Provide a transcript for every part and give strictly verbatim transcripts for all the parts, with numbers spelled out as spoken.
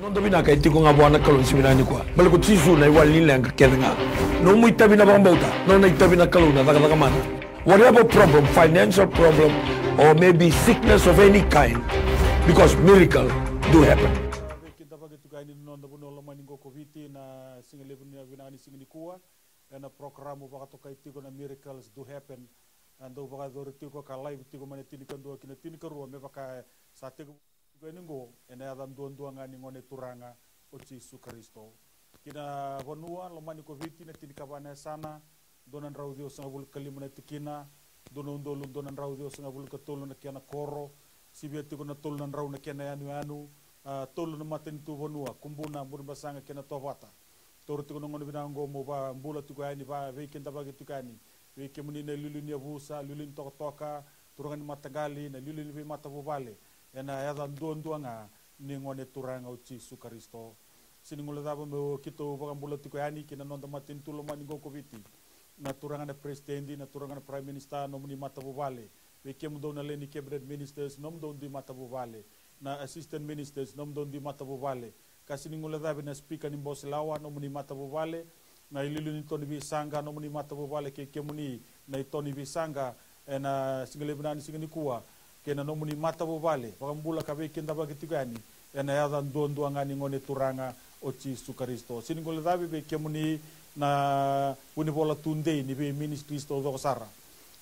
Noda vinaka e tiko ga vua na Kalou ni siga vinaka nikua. Baleta ko Jisu na iwali ni leqa kece ga. Nomu itavi na vakabauta, nona itavi na Kalou na cakacaka mana. Whatever problem, financial problem, or maybe sickness of any kind, because miracle do happen. Kidavaki tiko yani na noda vanua lomani qo ko Viti na siga levu ni vinaka ni siga nikua. Ena porokaramu vakatokai tiko na Miracles Do Happen. A dau vakayacori tiko ka live tiko mai na tinikadua ki na tinikarua me vaka sa tekivu tiko yani qo ena yaca duadua ga ni Gone Turaga o Jisu Karisito. Ki na vanua lomani ko Viti na tinikava na yasana, dua na drau ciwasagavulu ka lima na tikina, dua na udolu dua na drau ciwasagavulu ka tolu na kena koro, sivia tiko na tolu na drau na kena yanuyanu, a, tolu na matanitu vanua, Kubuna, Burebasaga kei na Tovata. Taura tiko na gauna vinaka oqo mo vakabula tiko yani, vakaveikidavaki tiko yani vei kemuni na iliuliu ni yavusa, iliuliu ni tokatoka, turaga ni mataqali, na iliuliu ni veimatavuvale, ena yaca duadua ga ni Gone Turaga o Jisu Karisito. Sega ni guilecava me keitou vakabula tiko yani ki na noda matanitu lomani qo ko Viti, na turaga na peresitedi, na turaga na prime minister, nomuni matavuvale, vei kemudou na lewe ni cabinet ministers, nomudou dui matavuvale, na assistant ministers, nomudou dui matavuvale, ka sega ni guilecavi na speaker ni bose lawa, nomuni matavuvale, na iliuliu ni to ni veisaqa, nomuni matavuvale, kei kemuni na ito ni veisaqa ena siga levu vinaka ni siga nikua, kei na nomuni matavuvale, vakabula ka veikidavaki tiko yani ena yaca duadua ga ni Gone Turaga o Jisu Karisito. Sega ni guilecavi vei kemuni na vunivola tudei ni vei ministries taucoko sara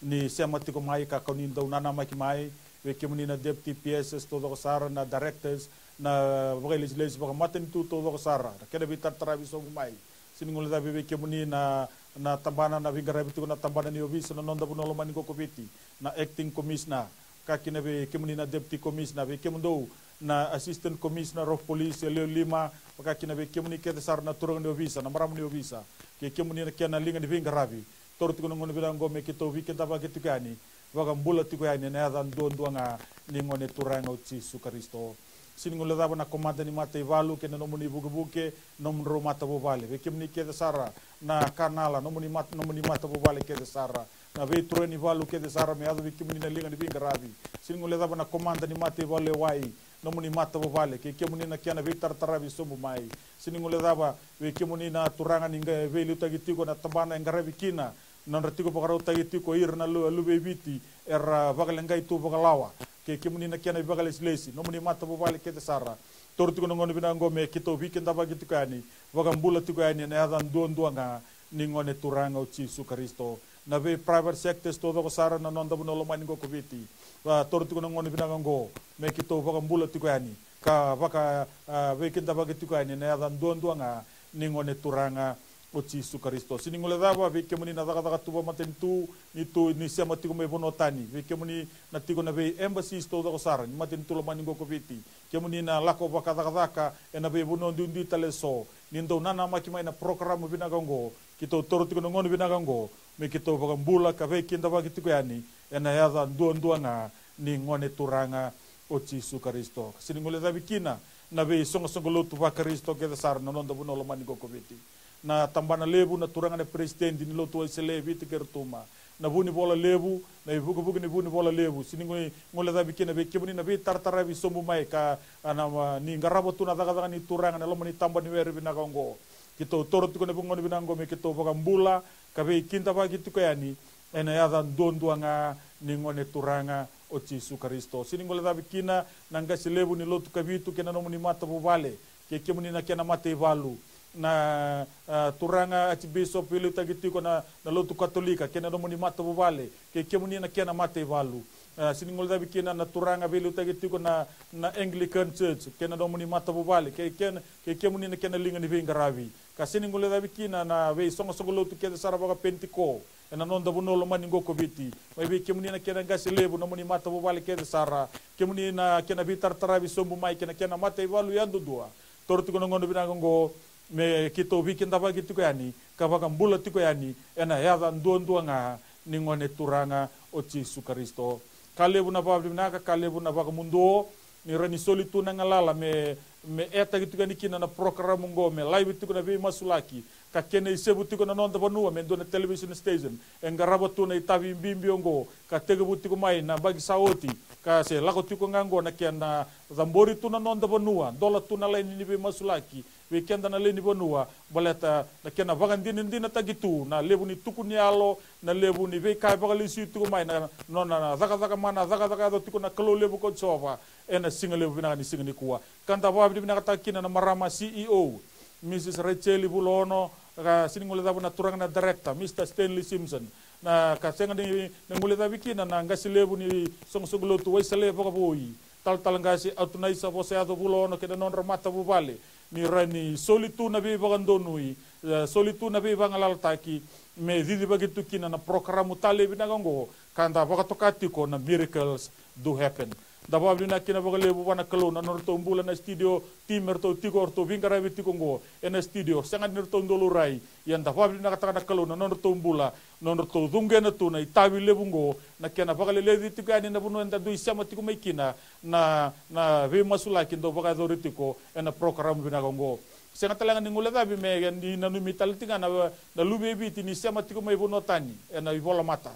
ni sema tiko mai ka kau ni dau nanamaki mai, vei kemuni na deputy P Ss taucoko sara, na directors, na vakailesilesi vakamatanitu taucoko sara, na kena veitarataravi sobu mai. Sega ni guilecavi vei kemuni na, na tabana, na veiqaravi tiko na tabana ni ovisa na noda vanua lomani qo ko Viti, na acting commissioner, ka kina vei kemuni na deputy commissioner, vei kemudou na assistant commissioner of police e lewe lima, vaka kina vei kemuni kece sara na turaga ni ovisa, na marama ni ovisa, kei kemuni na kena liga ni veiqaravi. Taura tiko na gauna vinaka oqo me keitou veikidavaki tiko yani, vakabula tiko yani ena yaca duadua ga ni Gone Turaga o Jisu Karisito. Sega ni guilecava na komada ni mataivalu kei na nomuni vukevuke, nomudrau matavuvale, vei kemuni kece sara na kanala, nomuni mat-, nomuni matavuvale kece sara, na veituraga ni valu kece sara me yaco vei kemuni na liga ni veiqaravi. Sega ni guilecava na komada ni mataivalu e wai, nomuni matavuvale, kei kemuni na kena veitarataravi sobu mai. Sega ni guilecava vei kemuni na turaga ni qai veiliutaki tiko na tabana e qaravi kina, na nodra tiko vakarautaki tiko ira na lu-, luve i Viti era vakaleqai tu vakalawa, kei kemuni na kena ivakalesilesi, nomuni matavuvale kece sara. Taura tiko na gauna vinaka oqo me keitou veikidavaki tiko yani, vakabula tiko yani ena yaca duadua ga ni Gone Turaga o Jisu Karisito. Na vei private sectors taucoko sara na noda vanua lomani qo ko Viti, a, taura tiko na gauna vinaka oqo me keitou vakabula tiko yani ka vaka, a, veikidavaki tiko yani ena yaca duadua ga ni Gone Turaga o Jisu Karisito. Sega ni guilecava vei kemuni na cakacaka tu vakamatanitu, ni tu, ni sema tiko mai vanua tani, vei kemuni na tiko na vei embassies taucoko sara ni matanitu lomani qo ko Viti, kemuni na lako vakacakacaka ena veivanua duidui tale eso, ni dau nanamaki mai na porokaramu vinaka oqo, keitou taura tiko na gauna vinaka oqo me keitou vakabula ka veikidavaki tiko yani ena yaca duadua ga ni Gone Turaga o Jisu Karisito. Sega ni guilecavi kina na veisoqosoqo lotu vaKarisito kece sara na noda vanua lomani qo ko Viti, na tabana levu, na turaga na peresitedi ni lotu Wesele e Viti kei Rotuma, na vunivola levu, na ivukevuke ni vunivola levu. Sega ni gui-, guilecavi kina vei kemuni na veitarataravi sobu mai ka, a, na, a, ni qarava tu na cakacaka ni Turaga ena loma ni tabaniwere vinaka oqo. Keitou taura tiko na gauna vinaka oqo me keitou vakabula ka veikidavaki tiko yani ena yaca duadua ga ni Gone Turaga o Jisu Karisito. Sega ni guilecavi kina na qase levu ni lotu Kavitu kei na nomuni matavuvale, kei kemuni na kena mataivalu, na, a, turaga Archbishop veiliutaki tiko na, na lotu Katolika kei na nomuni matavuvale, kei kemuni na kena mataivalu. A, sega ni guilecavi kina na turaga veiliutaki tiko na, na Anglican Church kei na nomuni matavuvale, kei kena, kei kemuni na kena liga ni veiqaravi. Ka sega ni guilecavi kina na veisoqosoqo lotu kece sara vakaPenitiko ena noda vanua lomani qo ko Viti. Mai vei kemuni na kena qase levu, nomuni matavuvale kece sara, kemuni na kena veitarataravi sobu mai kei na kena mataivalu yadudua. Taura tiko na gauna vinaka oqo me keitou veikidavaki tiko yani ka vakabula tiko yani ena yaca duadua ga ni Gone Turaga o Jisu Karisito. Ka levu na vakavinavinaka, ka levu na vakamuduo, ni rawa ni soli tu na galala me, me etaki tiko yani kina na porokaramu oqo, me laivi tiko na veimasulaki, ka kena isevu tiko na noda vanua me dua na television station e qarava tu na itavi bibi oqo, ka tekivu tiko mai na baki sa oti, ka se lako tiko ga oqo na kena cabori tu na noda vanua, dola tu na laini ni veimasulaki vei keda na lewe ni vanua, baleta na kena vakadinadinataki tu na levu ni tuku ni yalo, na levu ni veika e vakalesui tiko mai na nona cakacaka, mana cakacaka yaco tiko na Kalou levu ko Jiova ena siga levu vinaka ni siga nikua. Ka da vakavinavinakataka kina na marama C E O, Mrs Rachel Vulaono, ka sega ni guilecava na turaga na director, Mr Stanley Simpson, na ka sega ni, na guilecavi kina na qase levu ni soqosoqo lotu Wesele Vakavoui, Talatala Qase Atunaisa Vosayaco Vulaono kei na nodra matavuvale, ni ra ni soli tu na veivakadonui, e, soli tu na veivagalalataki, me cicivaki tu kina na porokaramu talei vinaka oqo, ka da vakatoka tiko na Miracles Do Happen. Da vakavinavinaka kina vakalevu vua na Kalou na nodratou bula na studio team, eratou tiko, eratou veiqaravi tiko oqo ena studio, sega ni ratou dau laurai, ia da vakavinavinakataka na Kalou na nodratou bula, nodratou cuqena tu na itavi levu oqo, na kena vakaleleci tiko yani na vanua eda dui sema tiko mai kina na, na veimasulaki dau vakayacori tiko ena porokaramu vinaka oqo. Sega tale ga ni guilecavi me ni nanumi tale tiko ga na, na luve i Viti ni sema tiko mai vanua tani ena ivolamata.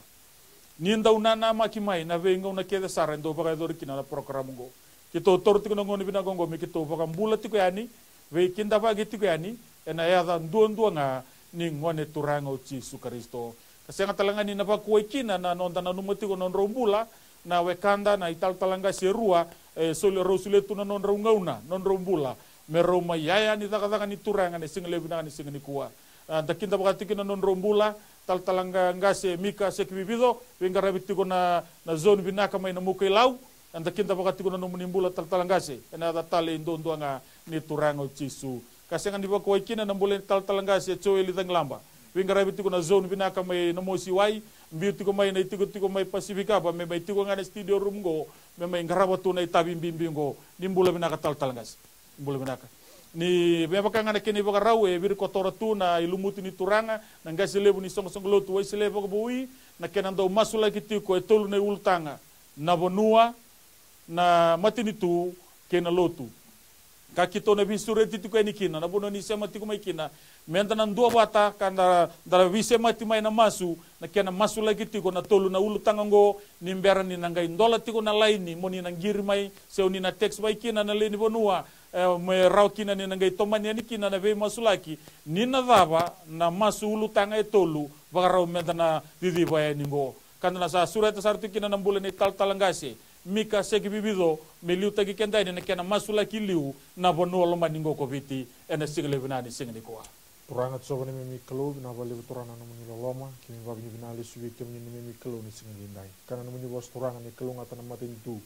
Ni dau nanamaki mai na veigauna kece sara e dau vakayacori kina na porokaramu oqo. Keitou taura tiko na gauna vinaka oqo me keitou vakabula tiko yani, veikidavaki tiko yani ena yaca duadua ga ni Gone Turaga o Jisu Karisito. Ka sega tale ga ni na vakuwai kina na noda nanuma tiko na nodrau bula na wekada na italatala qase e rua, e soli, rau solia tu na nodrau gauna, nodrau bula, me rau mai yaya ni cakacaka ni Turaga ena siga levu vinaka ni siga nikua. A, da kidavaka tiko na nodrau bula, talatala qa-, qase Mika Sekivivico, veiqaravi tiko na, na zone vinaka mai na Mukailau. Eda kidavaka tiko na nomuni bula talatala qase, ena yaca talei duadua ga ni Turaga o Jisu. Ka sega ni vakuwai kina na bula ni talatala qase Joeli Cagilaba, veiqaravi tiko na zone vinaka mai Namosiwai, biu tiko mai na itikotiko mai Pasifika, me mai tiko ga na studio room oqo, me mai qarava tu na itavi bibi oqo. Ni bula vinaka talatala qase. Bula vinaka. Ni me vaka ga na kena ivakarau e virikotora tu na ilumuti ni Turaga na qase levu ni soqosoqo lotu Wesele Vakavoui, na kena dau masulaki tiko e tolu na iulutaga: na vanua, na matanitu kei na lotu. Ka keitou na veisureti tiko yani kina na vanua ni sema tiko mai kina, meda na duavata ka da, da veisemati mai na masu, na kena masulaki tiko na tolu na ulutaga oqo, ni bera ni na qai dola tiko na laini mo ni na qiri mai, se o ni na text mai kina na lewe ni vanua, e, me rawa kina ni na qai tomani yani kina na veimasulaki, ni na cava na masu ulutaga e tolu vakarau meda na ciciva yani oqo. Ka da na sa sureta sara tiko kina na bula ni talatala qase Mika Sekivivico, me liutaki keda yani na kena masulaki liu na vanua lomani oqo ko Viti ena siga levu vinaka ni siga nikua. Turaga Jiova na neimami Kalou, vinaka vakalevu Turaga na nomuni loloma, keimami vakavinavinaka lesu vei kemuni na neimami Kalou na siga edaidai. Ka na nomuni vosa Turaga ni kalougata na matanitu,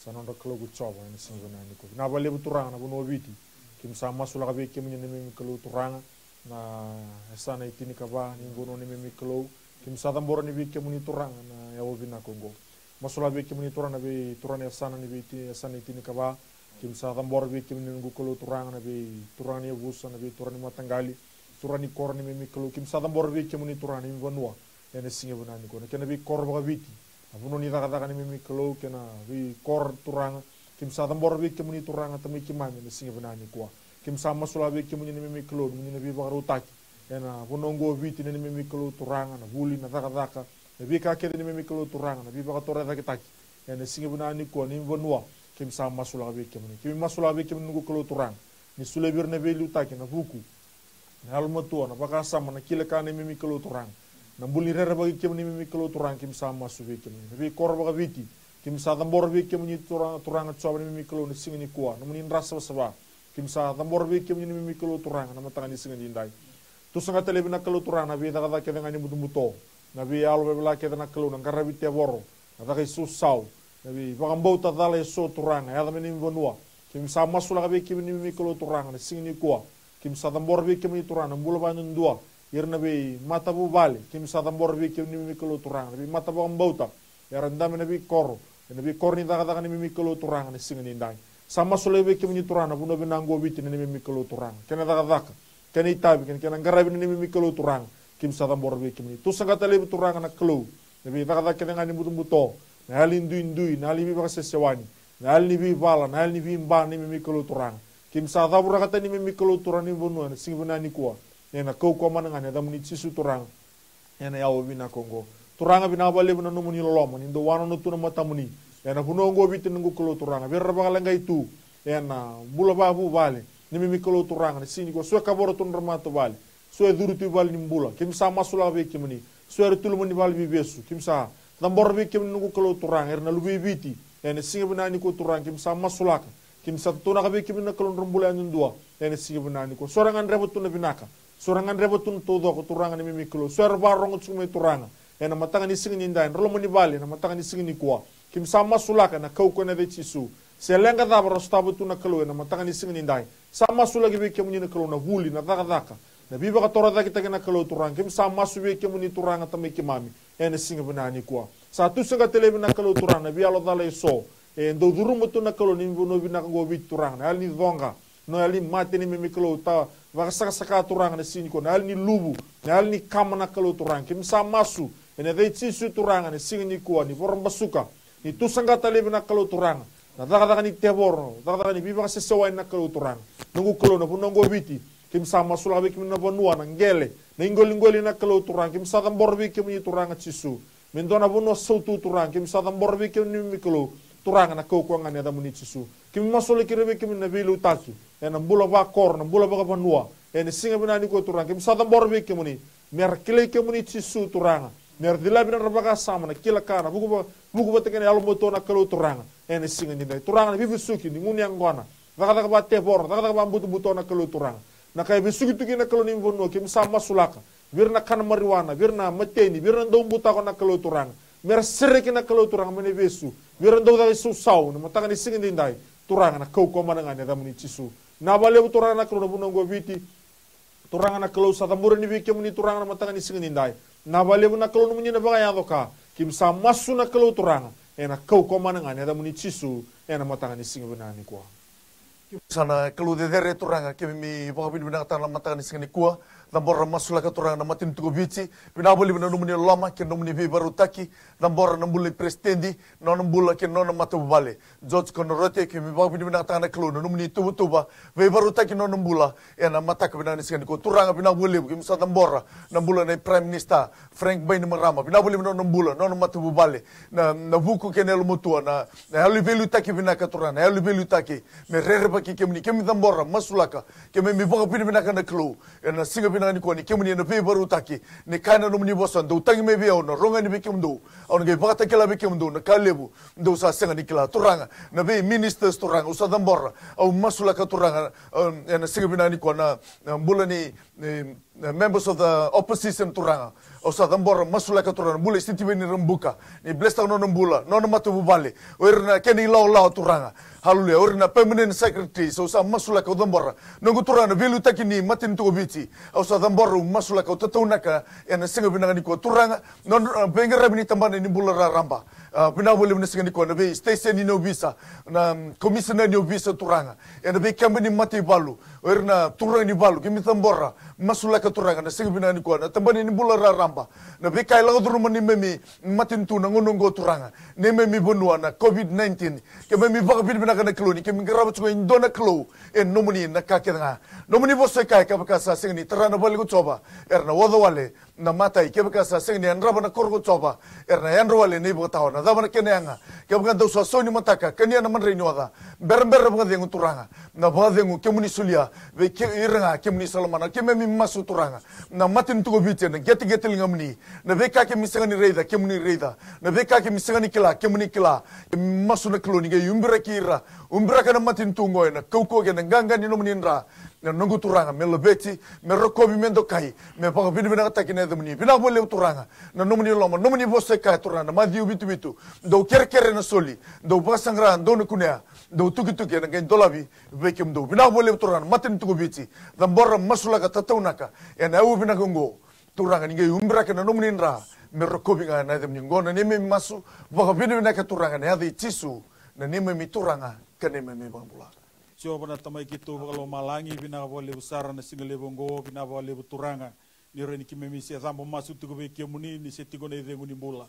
sa nodra Kalou ko Jiova ena siga vinaka nikua. Vinaka vakalevu Turaga na vanua o Viti, keimami sa masulaka vei kemuni na neimami Kalou Turaga, na yasana e tinikava ni vanua na neimami Kalou, keimami sa cabora ni vei kemuni Turaga na yawa vinaka oqo. Masulaka vei kemuni Turaga na vei turaga na yasana ni vei ti-, yasana e tinikava, keimami sa cabora vei kemuni noqu Kalou Turaga na vei turaga ni yavusa, na vei turaga ni mataqali, turaga ni koro na neimami Kalou, keimami sa cabora vei kemuni Turaga na neimami vanua ena siga vinaka nikua. Na kena veikoro vakaviti, na vanua ni cakacaka na neimami Kalou, kei na veikoro Turaga, keimami sa cabora vei kemuni Turaga tamai keimami ena siga vinaka nikua. Keimami sa masulaka vei kemuni na neimami Kalou, nomuni na veivakarautaki ena vanua oqo o Viti na neimami Kalou Turaga, na vuli, na cakacaka, na veika kece na neimami Kalou Turaga, na veivakatorocaketaki ena siga vinaka nikua na neimami vanua. Keimami sa masulaka vei kemuni, keimami masulaka vei kemuni noqu Kalou Turaga, ni solia vei ira na veiliutaki, na vuku, na yalomatua, na vakasama, na kila ka na neimami Kalou Turaga. Na bula ni rerevaki kemuni neimami Kalou Turaga, keimami sa masu vei kemuni. Na veikoro vakaviti, keimami sa cabora vei kemuni Turaga, Turaga Jiova na neimami Kalou na siga nikua, nomuni dra savasava. Keimami sa cabora vei kemuni neimami Kalou Turaga na mataka ni siga edaidai. Tu saka tale vei na Kalou Turaga na veicakacaka kece ga ni butobuto, na veiyalo velavela kece na Kalou, na qaravi tevoro, na caka isausau, na veivakabauta cala eso Turaga e yaco mai neimami vanua. Keimami sa masulaka vei kemuni neimami Kalou Turaga na siga nikua. Keimami sa cabora vei kemuni Turaga na bula vakayadudua, ira na veimatavuvale. Keimami sa cabora vei kemuni neimami Kalou Turaga na veimatavakabauta, era dabe ena veikoro, ena veikoro ni cakacaka na neimami Kalou Turaga na siga edaidai. Sa masulaka vei kemuni Turaga na vanua vinaka oqo o Viti na neimami Kalou Turaga, kei na cakacaka, kei na itavi, kei na, kei na qaravi na neimami Kalou Turaga. Keimami sa cabora vei kemuni. Tu saka tale vei Turaga na Kalou na veicakacaka kece ga ni butobuto, na yalo ni duidui, na yalo ni veivakasesewani, na yalo ni veivala, na yalo ni veiba na neimami Kalou Turaga. Keimami sa cavurakataka neimami Kalou Turaga ni vanua ena siga vinaka nikua. Ena kaukauwa mana ga ni yacamuni Jisu Turaga. Ena yawa vinaka oqo. Turaga, vinaka vakalevu na nomuni loloma ni dau wanono tu na matamuni. Ena vanua oqo Viti noqu Kalou Turaga. Vei ira ra vakaleqai tu ena bula vakavuvale. Neimami Kalou Turaga, na siga nikua, so e kavoro tu nodra matavuvale. So e curu tu i vale ni bula, keimami sa masulaka vei kemuni. So era tu i loma ni valeniveivesu, keimami sa cabora vei kemuni noqu Kalou Turaga, era na luvei Viti. Ena siga vinaka nikua Turaga, keimami sa masulaka. Keimami sa tutunaka vei kemuni na Kalou nodra bula yadudua. Ena siga vinaka nikua, so era gadreva tu na vinaka, so era gadreva tu na taucoko Turaga neimami Kalou. So era vakarogo tiko mai Turaga ena mataka ni siga nidai, nodra loma ni vale ena mataka ni siga nikua. Keimami sa masulaka ena kaukauwa ni yaca i Jisu. Se leqa cava ra sotava tu na Kalou ena mataka ni siga nidai, sa masulaki vei kemuni na Kalou na vuli, na cakacaka, na veivakatorocaketaki na Kalou Turaga. Keimami sa masu vei kemuni Turaga, Tamai keimami, ena siga vinaka nikua. Sa tu saqata laivi na Kalou Turaga na veiyalo cala eso e dau curuma tu na Kalou ni vanua vinaka oqo Viti Turaga, na yalo ni coqa, na yalo ni mate neimami Kalou, ta vakasakasaka Turaga na siga nikua, na yalo ni luvu, na yalo ni kama na Kalou Turaga. Keimami sa masu ena yaca i Jisu Turaga na siga nikua ni vorabasuka, ni tu saqata laivi na Kalou Turaga na cakacaka ni tevoro, cakacaka ni veivakasesewai na Kalou Turaga. Noqu Kalou, na vanua oqo Viti, keimami sa masulaka vei kemuni na vanua, na qele, na iqoliqoli na Kalou Turaga. Keimami sa cabora vei kemuni Turaga Jisu me dua na vanua sautu Turaga. Keimami sa cabora vei kemuni neimami Kalou Turaga na kaukauwa ga ni yacamuni Jisu. Keimami masulaki ira vei kemuni na veiliutaki ena bula vakoro, na bula vakavanua. Ena siga vinaka nikua Turaga, keimami sa cabora vei kemuni me ra kilai kemuni Jisu Turaga, me ra cilavi na nodra vakasama, na kila ka, na vuku va-, vuku vata kei na yalomatua na Kalou Turaga. Ena siga nidai Turaga, na veivesuki ni gunu yaqona, cakacaka vakatevoro, cakacaka vakabutobuto na Kalou Turaga, na ka e vesuki tu kina na Kalou ni vanua, keimami sa masulaka vei ira na kana marijuana, vei ira na mateni, vei ira na dau butako na Kalou Turaga, me ra sereki na Kalou Turaga mai na ivesu, vei ira na dau caka isausau na mataka ni siga nidai Turaga, na kaukauwa mana ga ni yacamuni Jisu. Vinaka vakalevu Turaga na Kalou na vanua oqo Viti. Turaga na Kalou, sa cabori yani vei kemuni Turaga na mataka ni siga nidai. Vinaka vakalevu na Kalou nomuni na vakayaco ka. Keimami sa masu na Kalou Turaga ena kaukauwa mana ga ni yacamuni Jisu ena mataka ni siga vinaka nikua. Sa na Kalou cecere Turaga, keimami vakavinavinakataka na mataka ni siga nikua. Cabora masulaka Turaga na matanitu ko Viti. Vinaka vakalevu na nomuni loloma kei na nomuni veivakarautaki. Cabora na bula ni peresitedi, nona bula kei na nona matavuvale, George Konorote. Keimami vakavinavinakataka na Kalou na nomuni tuvatuva, veivakarautaki na nona bula ena mataka vinaka ni siga nikua. Turaga, vinaka vakalevu, keimami sa cabora na bula nei Prime Minister Frank Bainimarama. Vinaka vakalevu na nona bula, nona matavuvale, na, na vuku kei na yalomatua, na, na yalo ni veiliutaki vinaka Turaga, na yalo ni veiliutaki me rerevaki kemuni. Keimami cabora, masulaka, keimami vakavinavinaka na Kalou ena siga vinaka nikua ni kemuni na veivakarautaki. Ni kaya na nomuni vosa, dou tagi mai vei au, na rogo yani vei kemudou, au na qai vakatakila vei kemudou na ka levu dou sa sega ni kila. Turaga, na vei ministers Turaga, au sa cabora, au masulaka Turaga, um, ena siga vinaka nikua na, na bula ni, ni, na members of the opposition Turaga. Au sa cabora, masulaka Turaga na bula i Sitiveni Rabuka, ni bless-taka nona bula, nona matavuvale, o ira na kena ilawalawa Turaga. Hallelujah. O ira na permanent secretaries, au sa masulaka, au cabora. Noqu Turaga, na veiliutaki ni matanitu ko Viti, au sa cabora, au masulaka, au tataunaka ena siga vinaka nikua Turaga. Nona, a, veiqaravi ni tabana ni bula raraba. A, vinaka vakalevu na siga nikua na vei station ni ovisa, na, mm, commissioner ni ovisa Turaga, ena veikeba ni mataivalu, o ira na turaga ni valu, keimami cabora, masulaka Turaga na siga vinaka nikua na tabana ni bula raraba. Na veika e lako curuma neimami matanitu na gauna oqo Turaga, neimami vanua na COVID nineteen. Keimami vakavinavinaka na Kalou ni keimami qarava tiko e dua na Kalou, e nomuni na ka kece ga. Nomuni vosa e kaya, kevaka sa sega ni tara na vale ko Jiova, era na oca wale na matai. Kevaka sa sega ni yadrava na koro ko Jiova, era na yadra wale na ivakatawa. Na cava na kena yaga? Kevaka dou sa sau ni mataka, kania na madrai ni oca, berabera vakacegu Turaga. Na vakacegu kemuni solia vei ke-, ira ga kemuni sa lomana. Keimami masu Turaga, na matanitu ko Viti ena qeteqete ligamuni. Na veika keimami sega ni raica, kemuni raica. Na veika keimami sega ni kila, kemuni kila. Keimami masu na Kalou ni qai ubiraki ira, ubiraka na matanitu oqo ena kaukauwa kei na qaqa ni nomuni dra. Na noqu Turaga, me laveti, me rokovi, me dokai, me vakavinavinakataki na yacamuni. Vinaka vakalevu Turaga na nomuni loma, nomuni vosa e kaya Turaga na Maciu vitu vitu, dou kerekere ena soli, dou vakasaqara, dou na kunea, dou tukituki, ena qai dolavi vei kemudou. Vinaka vakalevu Turaga na matanitu ko Viti. Cabora, masulaka, tataunaka ena aua vinaka oqo Turaga, ni qai ubiraka na nomuni dra, me rokovi ga na yacamuni. Oqo na neimami masu vakavinavinaka Turaga ena yaca i Jisu, na neimami Turaga ka neimami iVakabula. Jiova na Tamai keitou vakalomalagi, vinaka vakalevu sara na siga levu oqo, vinaka vakalevu Turaga ni rawa ni keimami se cabo masu tiko vei kemuni ni se tiko na icegu ni bula.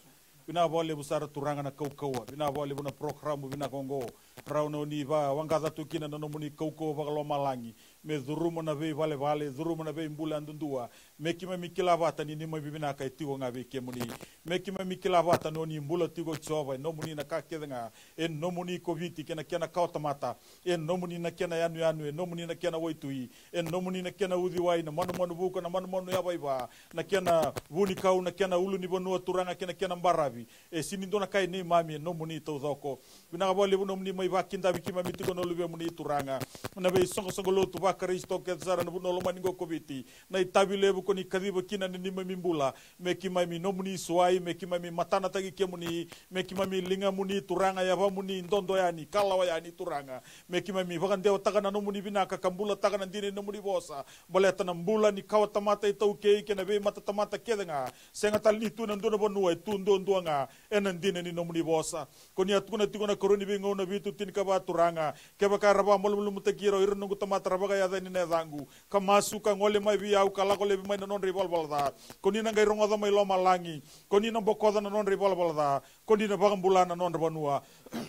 Vinaka vakalevu sara Turaga na kaukauwa, vinaka vakalevu na porokaramu vinaka oqo. Rawa ni o ni vawaqaca tu kina na nomuni kaukauwa vakalomalagi me curuma na veivalevale, curuma na veibula yadudua. Me keimami kila vata ni neimami vinaka e tiko ga vei kemuni. Me keimami kila vata ni o ni bula tiko, Jiova, e nomuni na ka kece ga. E nomuni ko Viti kei na kena kawatamata. E nomuni na kena yanuyanu, e nomuni na kena waitui, e nomuni na kena uciwai, na manumanu vuka, na manumanu yavaiva, na kena vunikau, na kena ulunivanua, Turaga, kei na kena baravi. E sega ni dua na ka e neimami, e nomuni taucoko. Vinaka vakalevu nomuni mai vakidavi keimami tiko na luvemuni, Turaga. Na veisoqosoqo lotu vaKarisito kece sara ena vanua lomani qo ko Viti. Na itavi levu ko ni kaciva kina na neimami bula. Me keimami nomuni suai, me keimami matanataki kemuni, me keimami ligamuni, Turaga, yavamuni dodo yani, kalawa yani, Turaga. Me keimami vakadewataka na nomuni vinaka ka bulataka na dina ni nomuni vosa. Baleta na bula ni kawatamata iTaukei kei na veimatatamata kece ga, sega tale ni tu ena dua na vanua, e tu duadua ga ena dina ni nomuni vosa. Ko ni a tukuna tiko na ikarua ni Veigauna vitu tinikava, Turaga. Kevaka era vakamalumalumutaki ira o ira na noqu tamata era vakayaca yani na yacaqu, ka masu ka gole mai vei au ka lako laivi mai na nodra ivalavala ca, ko ni na qai rogoca mai lomalagi. Ko ni na bokoca na nodra ivalavala ca. Ko ni na vakabula na nodra vanua.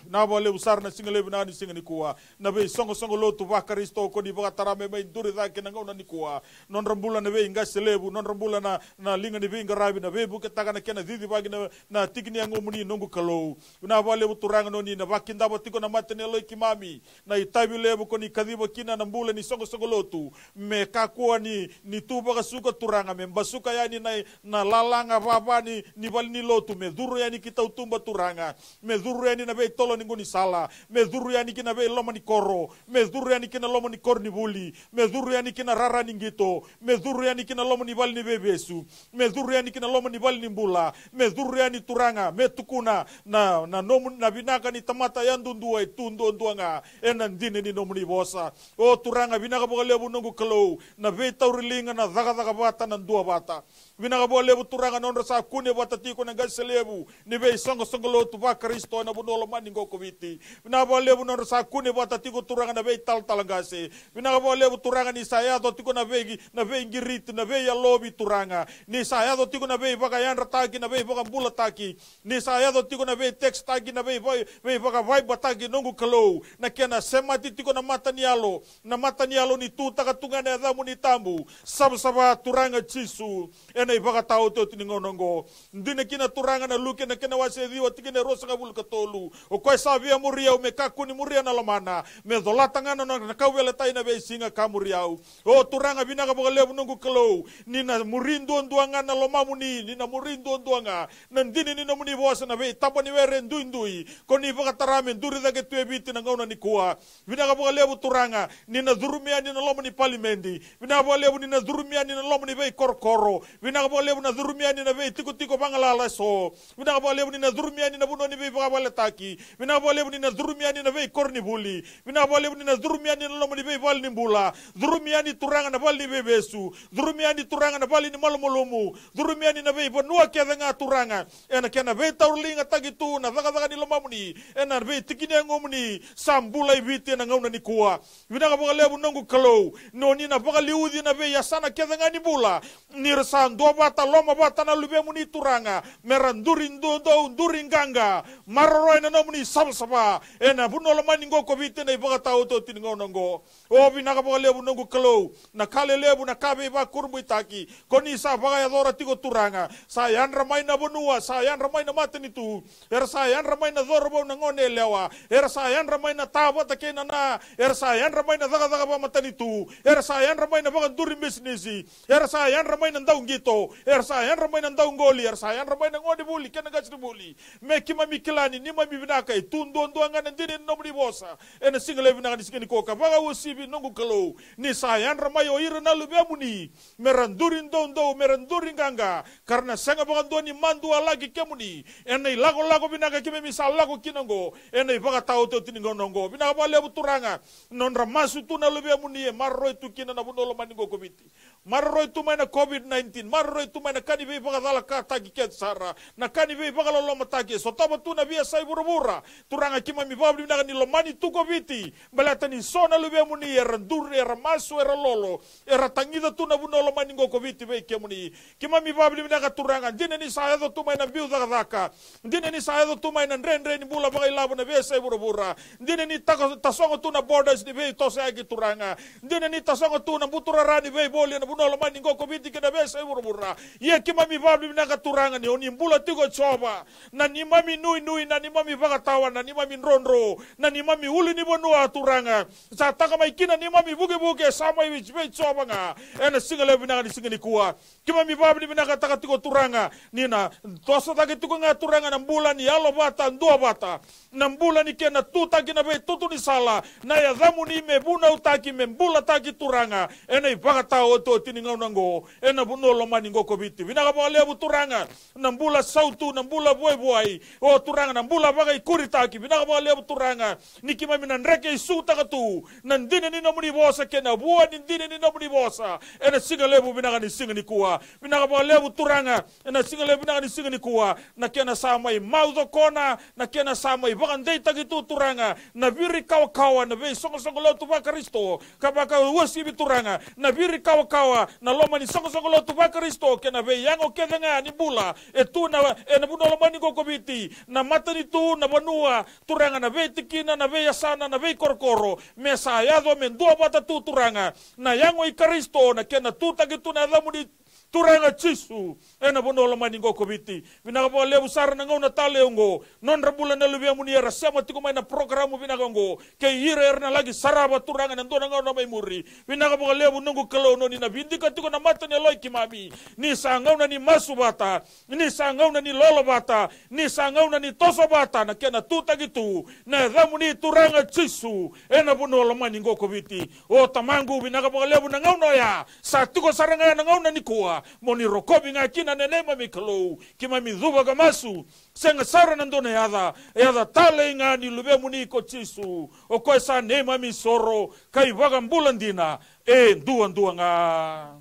Vinaka vakalevu sara na siga levu vinaka ni siga nikua. Na veisoqosoqo lotu vaKarisito ko ni vakatara me mai duri cake na gauna nikua. Nodra bula na veiqase levu, nodra bula na, na liga ni veiqaravi, na veivuketaka na kena cicivaki na, na tiki ni yagomuni, noqu Kalou. Vinaka vakalevu, Turaga, ni o ni na vakidava tiko na mata ni yaloi keimami. Na itavi levu ko ni kaciva kina na bula ni soqosoqo lotu. Me kakua ni, ni tu vakasuka, Turaga, me basuka yani na, na lalaga vava ni, ni valenilotu, me curu yani ki tautuba, Turaga. Me curu yani na veitolo ni gaunisala, me curu yani ki na veiloma ni koro, me curu yani ki na loma ni koronivuli, me curu yani ki na rara ni qito, me curu yani ki na loma ni vale ni veivesu, me curu yani ki na loma ni vale ni bula, me curu yani, Turaga, me tukuna na, na nomu, na vinaka ni tamata yadudua e tu duadua ga ena dina ni nomuni vosa. O Turaga, vinaka vakalevu, noqu Kalou, na veitauriliga, na cakacaka vata, na duavata. Vinaka vakalevu, Turaga, na nodra sa kune vata tiko na qase levu ni veisoqosoqo lotu vaKarisito ena vanua lomani qo ko Viti. Vinaka vakalevu na nodra sa kune vata tiko, Turaga, na veitalatala qase. Vinaka vakalevu, Turaga, ni sa yaco tiko na vei, na veiqiriti, na veiyalovi, Turaga. Ni sa yaco tiko na veivakayadrataki, na veivakabulataki. Ni sa yaco tiko na veitext-taki, na vei, vei, veivakavaibataki, noqu Kalou. Na kena semati tiko na mata ni yalo, na mata ni yalo ni tutaka tu ga na yacamuni tabu. Savasava, Turaga Jisu, ena ivakataotioti ni gauna oqo. Dina kina, Turaga, na Luke na kena wase ciwa, tikina e ruasagavulu ka tolu. O koya sa via muri au me kakua ni muria na lomana, me colata ga na nona kauveilatai na veisiga ka muri au. O Turaga, vinaka vakalevu, noqu Kalou, ni na muri duadua ga na lomamuni, ni na muri duadua ga na dina ni nomuni vosa, na veitaba ni were duidui ko ni vakatara me duri cake tu e Viti na gauna nikua. Vinaka vakalevu, Turaga, ni na curumi yani na loma ni palimedi. Vinaka vakalevu ni na curumi yani na loma ni veikorokoro. Vinaka vakalevu na curumi yani na veitikotiko vagalala eso. Vinaka vakalevu ni na curumi yani na vanua ni veivakavaletaki. Vinaka vakalevu ni na curumi yani na veikoronivuli. Vinaka vakalevu ni na curumi yani na loma ni veivale ni bula. Curumi yani, Turaga, na vale ni veivesu. Curumi yani, Turaga, na vale ni malumalumu. Curumi yani na veivanua kece ga, Turaga, ena kena veitauriligataki tu na cakacaka ni lomamuni ena veitiki ni yagomuni. Sa bula i Viti ena gauna nikua. Vinaka vakalevu, noqu Kalou, ni o ni na vakaliuci na veiyasana kece ga ni bula, ni ra sa duavata, lomavata na luvemuni, Turaga, me ra duri duadua, duri qaqa, maroroya na nomuni savasava ena vanua lomani qo ko Viti ena ivakataotioti ni gauna oqo. O, vinaka vakalevu, noqu Kalou, na ka lelevu, na ka veivakurabuitaki ko ni sa vakayacora tiko, Turaga. Sa yadra mai na vanua, sa yadra mai na matanitu, era sa yadra mai na cauravou, na gone yalewa, era sa yadra mai na ta vata kei na na, era sa yadra mai na cakacaka vakamatanitu, era sa yadra mai na vakaduri bisinisi, era sa yadra mai na dauqito, era sa yadra mai na dauqoli, era sa yadra mai na gonevuli kei na qasenivuli. Me keimami kila ni neimami vinaka e tu duadua ga na dina ni nomuni vosa ena siga levu vinaka ni siga nikua, ka vakauasivi, noqu Kalou, ni sa yadra mai o ira na luvemuni me ra duri doudou, me ra duri qaqa, ka ra na sega vakadua ni madualaki kemuni ena ilakolako vinaka keimami sa lako kina oqo ena ivakataotioti ni gauna oqo. Vinaka vakalevu, Turaga, nodra masu tu na luvemuni e maroroi tu kina na vanua lomani oqo ko Viti. Maroroi tu mai na COVID nineteen, maroroi maroroi tu mai na ka ni veivakacalakataki kece sara, na ka ni veivakalolomataki e sotava tu na veiyasai vuravura. Turaga, keimami vakavinavinaka ni lomani tu ko Viti, baleta ni so na luvemuni era duri, era masu, era lolo, era tagica tu na vanua lomani qo ko Viti vei kemuni. Keimami vakavinavinaka Turaga, dina ni sa yaco tu mai na biu cakacaka, dina ni sa yaco tu mai na dredre ni bula vakailavo na veiyasai vuravura, dina ni tako-, tasogo tu na borders ni veitosoyaki Turaga, dina ni tasogo tu na buturara ni veivoli ena vanua lomani qo ko Viti kei na veiyasai vuravura. Ia keimami vakavinavinaka Turaga ni oni bula tiko Jiova, na neimami nuinui, na neimami vakatawa, na neimami drodro, na neimami ulunivanua Turaga. Sa taka mai kina neimami vukevuke, sa mai vei Jiova ga ena siga levu vinaka ni siga nikua. Keimami vakavinavinakataka tiko Turaga ni na toso cake tiko ga Turaga na bula ni yalovata, duavata, na bula ni kena tutaki na veitutu ni sala, na yacamuni me vunautaki, me bulataki Turaga ena ivakataotioti ni gauna oqo ena vanua lomani qo ko Viti. Vinaka vakalevu Turaga na bula sautu, na bula vuaivuai, o Turaga na bula vakaikuritaki. Vinaka vakalevu Turaga ni keimami na dreke isutaka tu na dina ni nomuni vosa kei na vua ni dina ni nomuni vosa ena siga levu vinaka ni siga nikua. Vinaka vakalevu Turaga, ena siga levu vinaka ni siga nikua, na kena sa mai maucokona, na kena sa mai vakadeitaki tu Turaga na viri kawakawa na veisoqosoqo lotu vaKarisito, ka vakauasivi Turaga na viri kawakawa na loma ni soqosoqo lotu vaKarisito kei na veiyago kece ga ni bula e tu na, ena vanua lomani qo ko Viti, na matanitu, na vanua Turaga, na veitikina, na veiyasana, na veikorokoro, me sa yaco me duavata tu Turaga na yago i Karisito, na kena tutaki tu na yacamuni Turaga Jisu ena vanua lomani qo ko Viti. Vinaka vakalevu sara na gauna talei oqo, nodra bula na luvemuni era sema tiko mai na porokaramu vinaka oqo, kei ira era na laki sarava Turaga ena dua na gauna mai muri. Vinaka vakalevu noqu Kalou, ni oni na vidika tiko na mata ni yaloi keimami, ni sa gauna ni masu vata, ni sa gauna ni lolo vata, ni sa gauna ni toso vata na kena tutaki tu na yacamuni Turaga Jisu ena vanua lomani qo ko Viti. O Tamaqu, vinaka vakalevu na gauna oya, sa tiko sara ga na gauna nikua, mo ni rokovi ga kina na neimami Kalou. Keimami cuva ka masu, sega sara na dua na yaca, yaca talei ga ni luvemuni ko Jisu, o koya sa neimami soro ka iVakabula dina e duadua ga.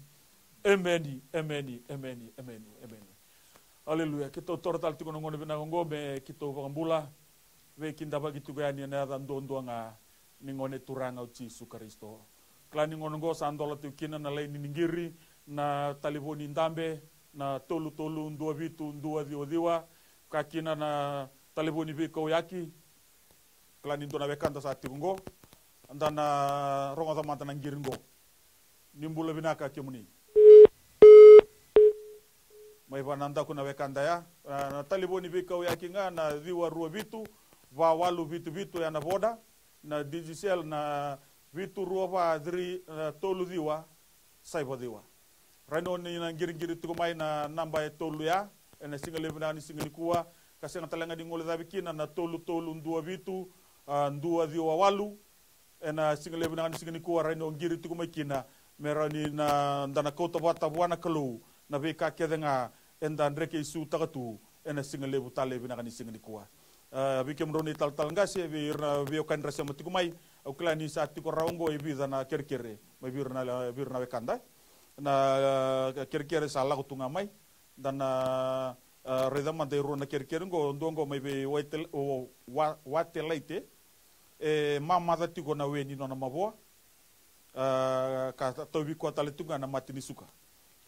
Emeni, emeni, emeni, emeni, emeni. Aleluya. Keitou taura tale tiko na gauna vinaka oqo me keitou vakabula, veikidavaki tiko yani ena yaca duadua ga ni Gone Turaga o Jisu Karisito. Kila ni gauna oqo sa dola tiko kina na laini ni qiri, na talevoni dabe, na tolu tolu dua vitu dua ciwa ciwa, ka kina na talevoni veikauyaki. Kila ni dua na wekada sa tiko oqo, da na rogoca mada na qiri oqo. Ni bula vinaka kemuni. Mai vanadaku na wekada ya, a, na talevoni veikauyaki ga na ciwa rua vitu va walu vitu vitu ya na Voda, na Digicel na vitu rua va three, a, tolu ciwa saiva ciwa. Rawa ni oni na qiriqiri tiko mai na naba e tolu ya ena siga levu vinaka ni siga nikua, ka sega tale ga ni gole cavi kina na tolu tolu dua vitu, a, dua ciwa walu. Ena siga levu vinaka ni siga nikua, rawa ni o qiri tiko mai kina, me rawa ni na, da na kauta vata vua na Kalou na veika kece ga eda dreke isutaka tu ena siga levu tale vinaka ni siga nikua. A, vei kemudrau na italatala qase, vei ira na veiwekani ra sema tiko mai, au kila ni sa tiko rawa oqo e vica na kerekere mai vei ira na, vei ira na wekada. Na, a, kerekere sa lako tu ga mai, da na, a, raica mada e rua na kerekere oqo, dua oqo mai vei Waite-, o, Wa-, Watelaite, e mamaca tiko na we ni nona mavoa, a, ka ta-, tauvi koya tale tiko ga na mate ni suka.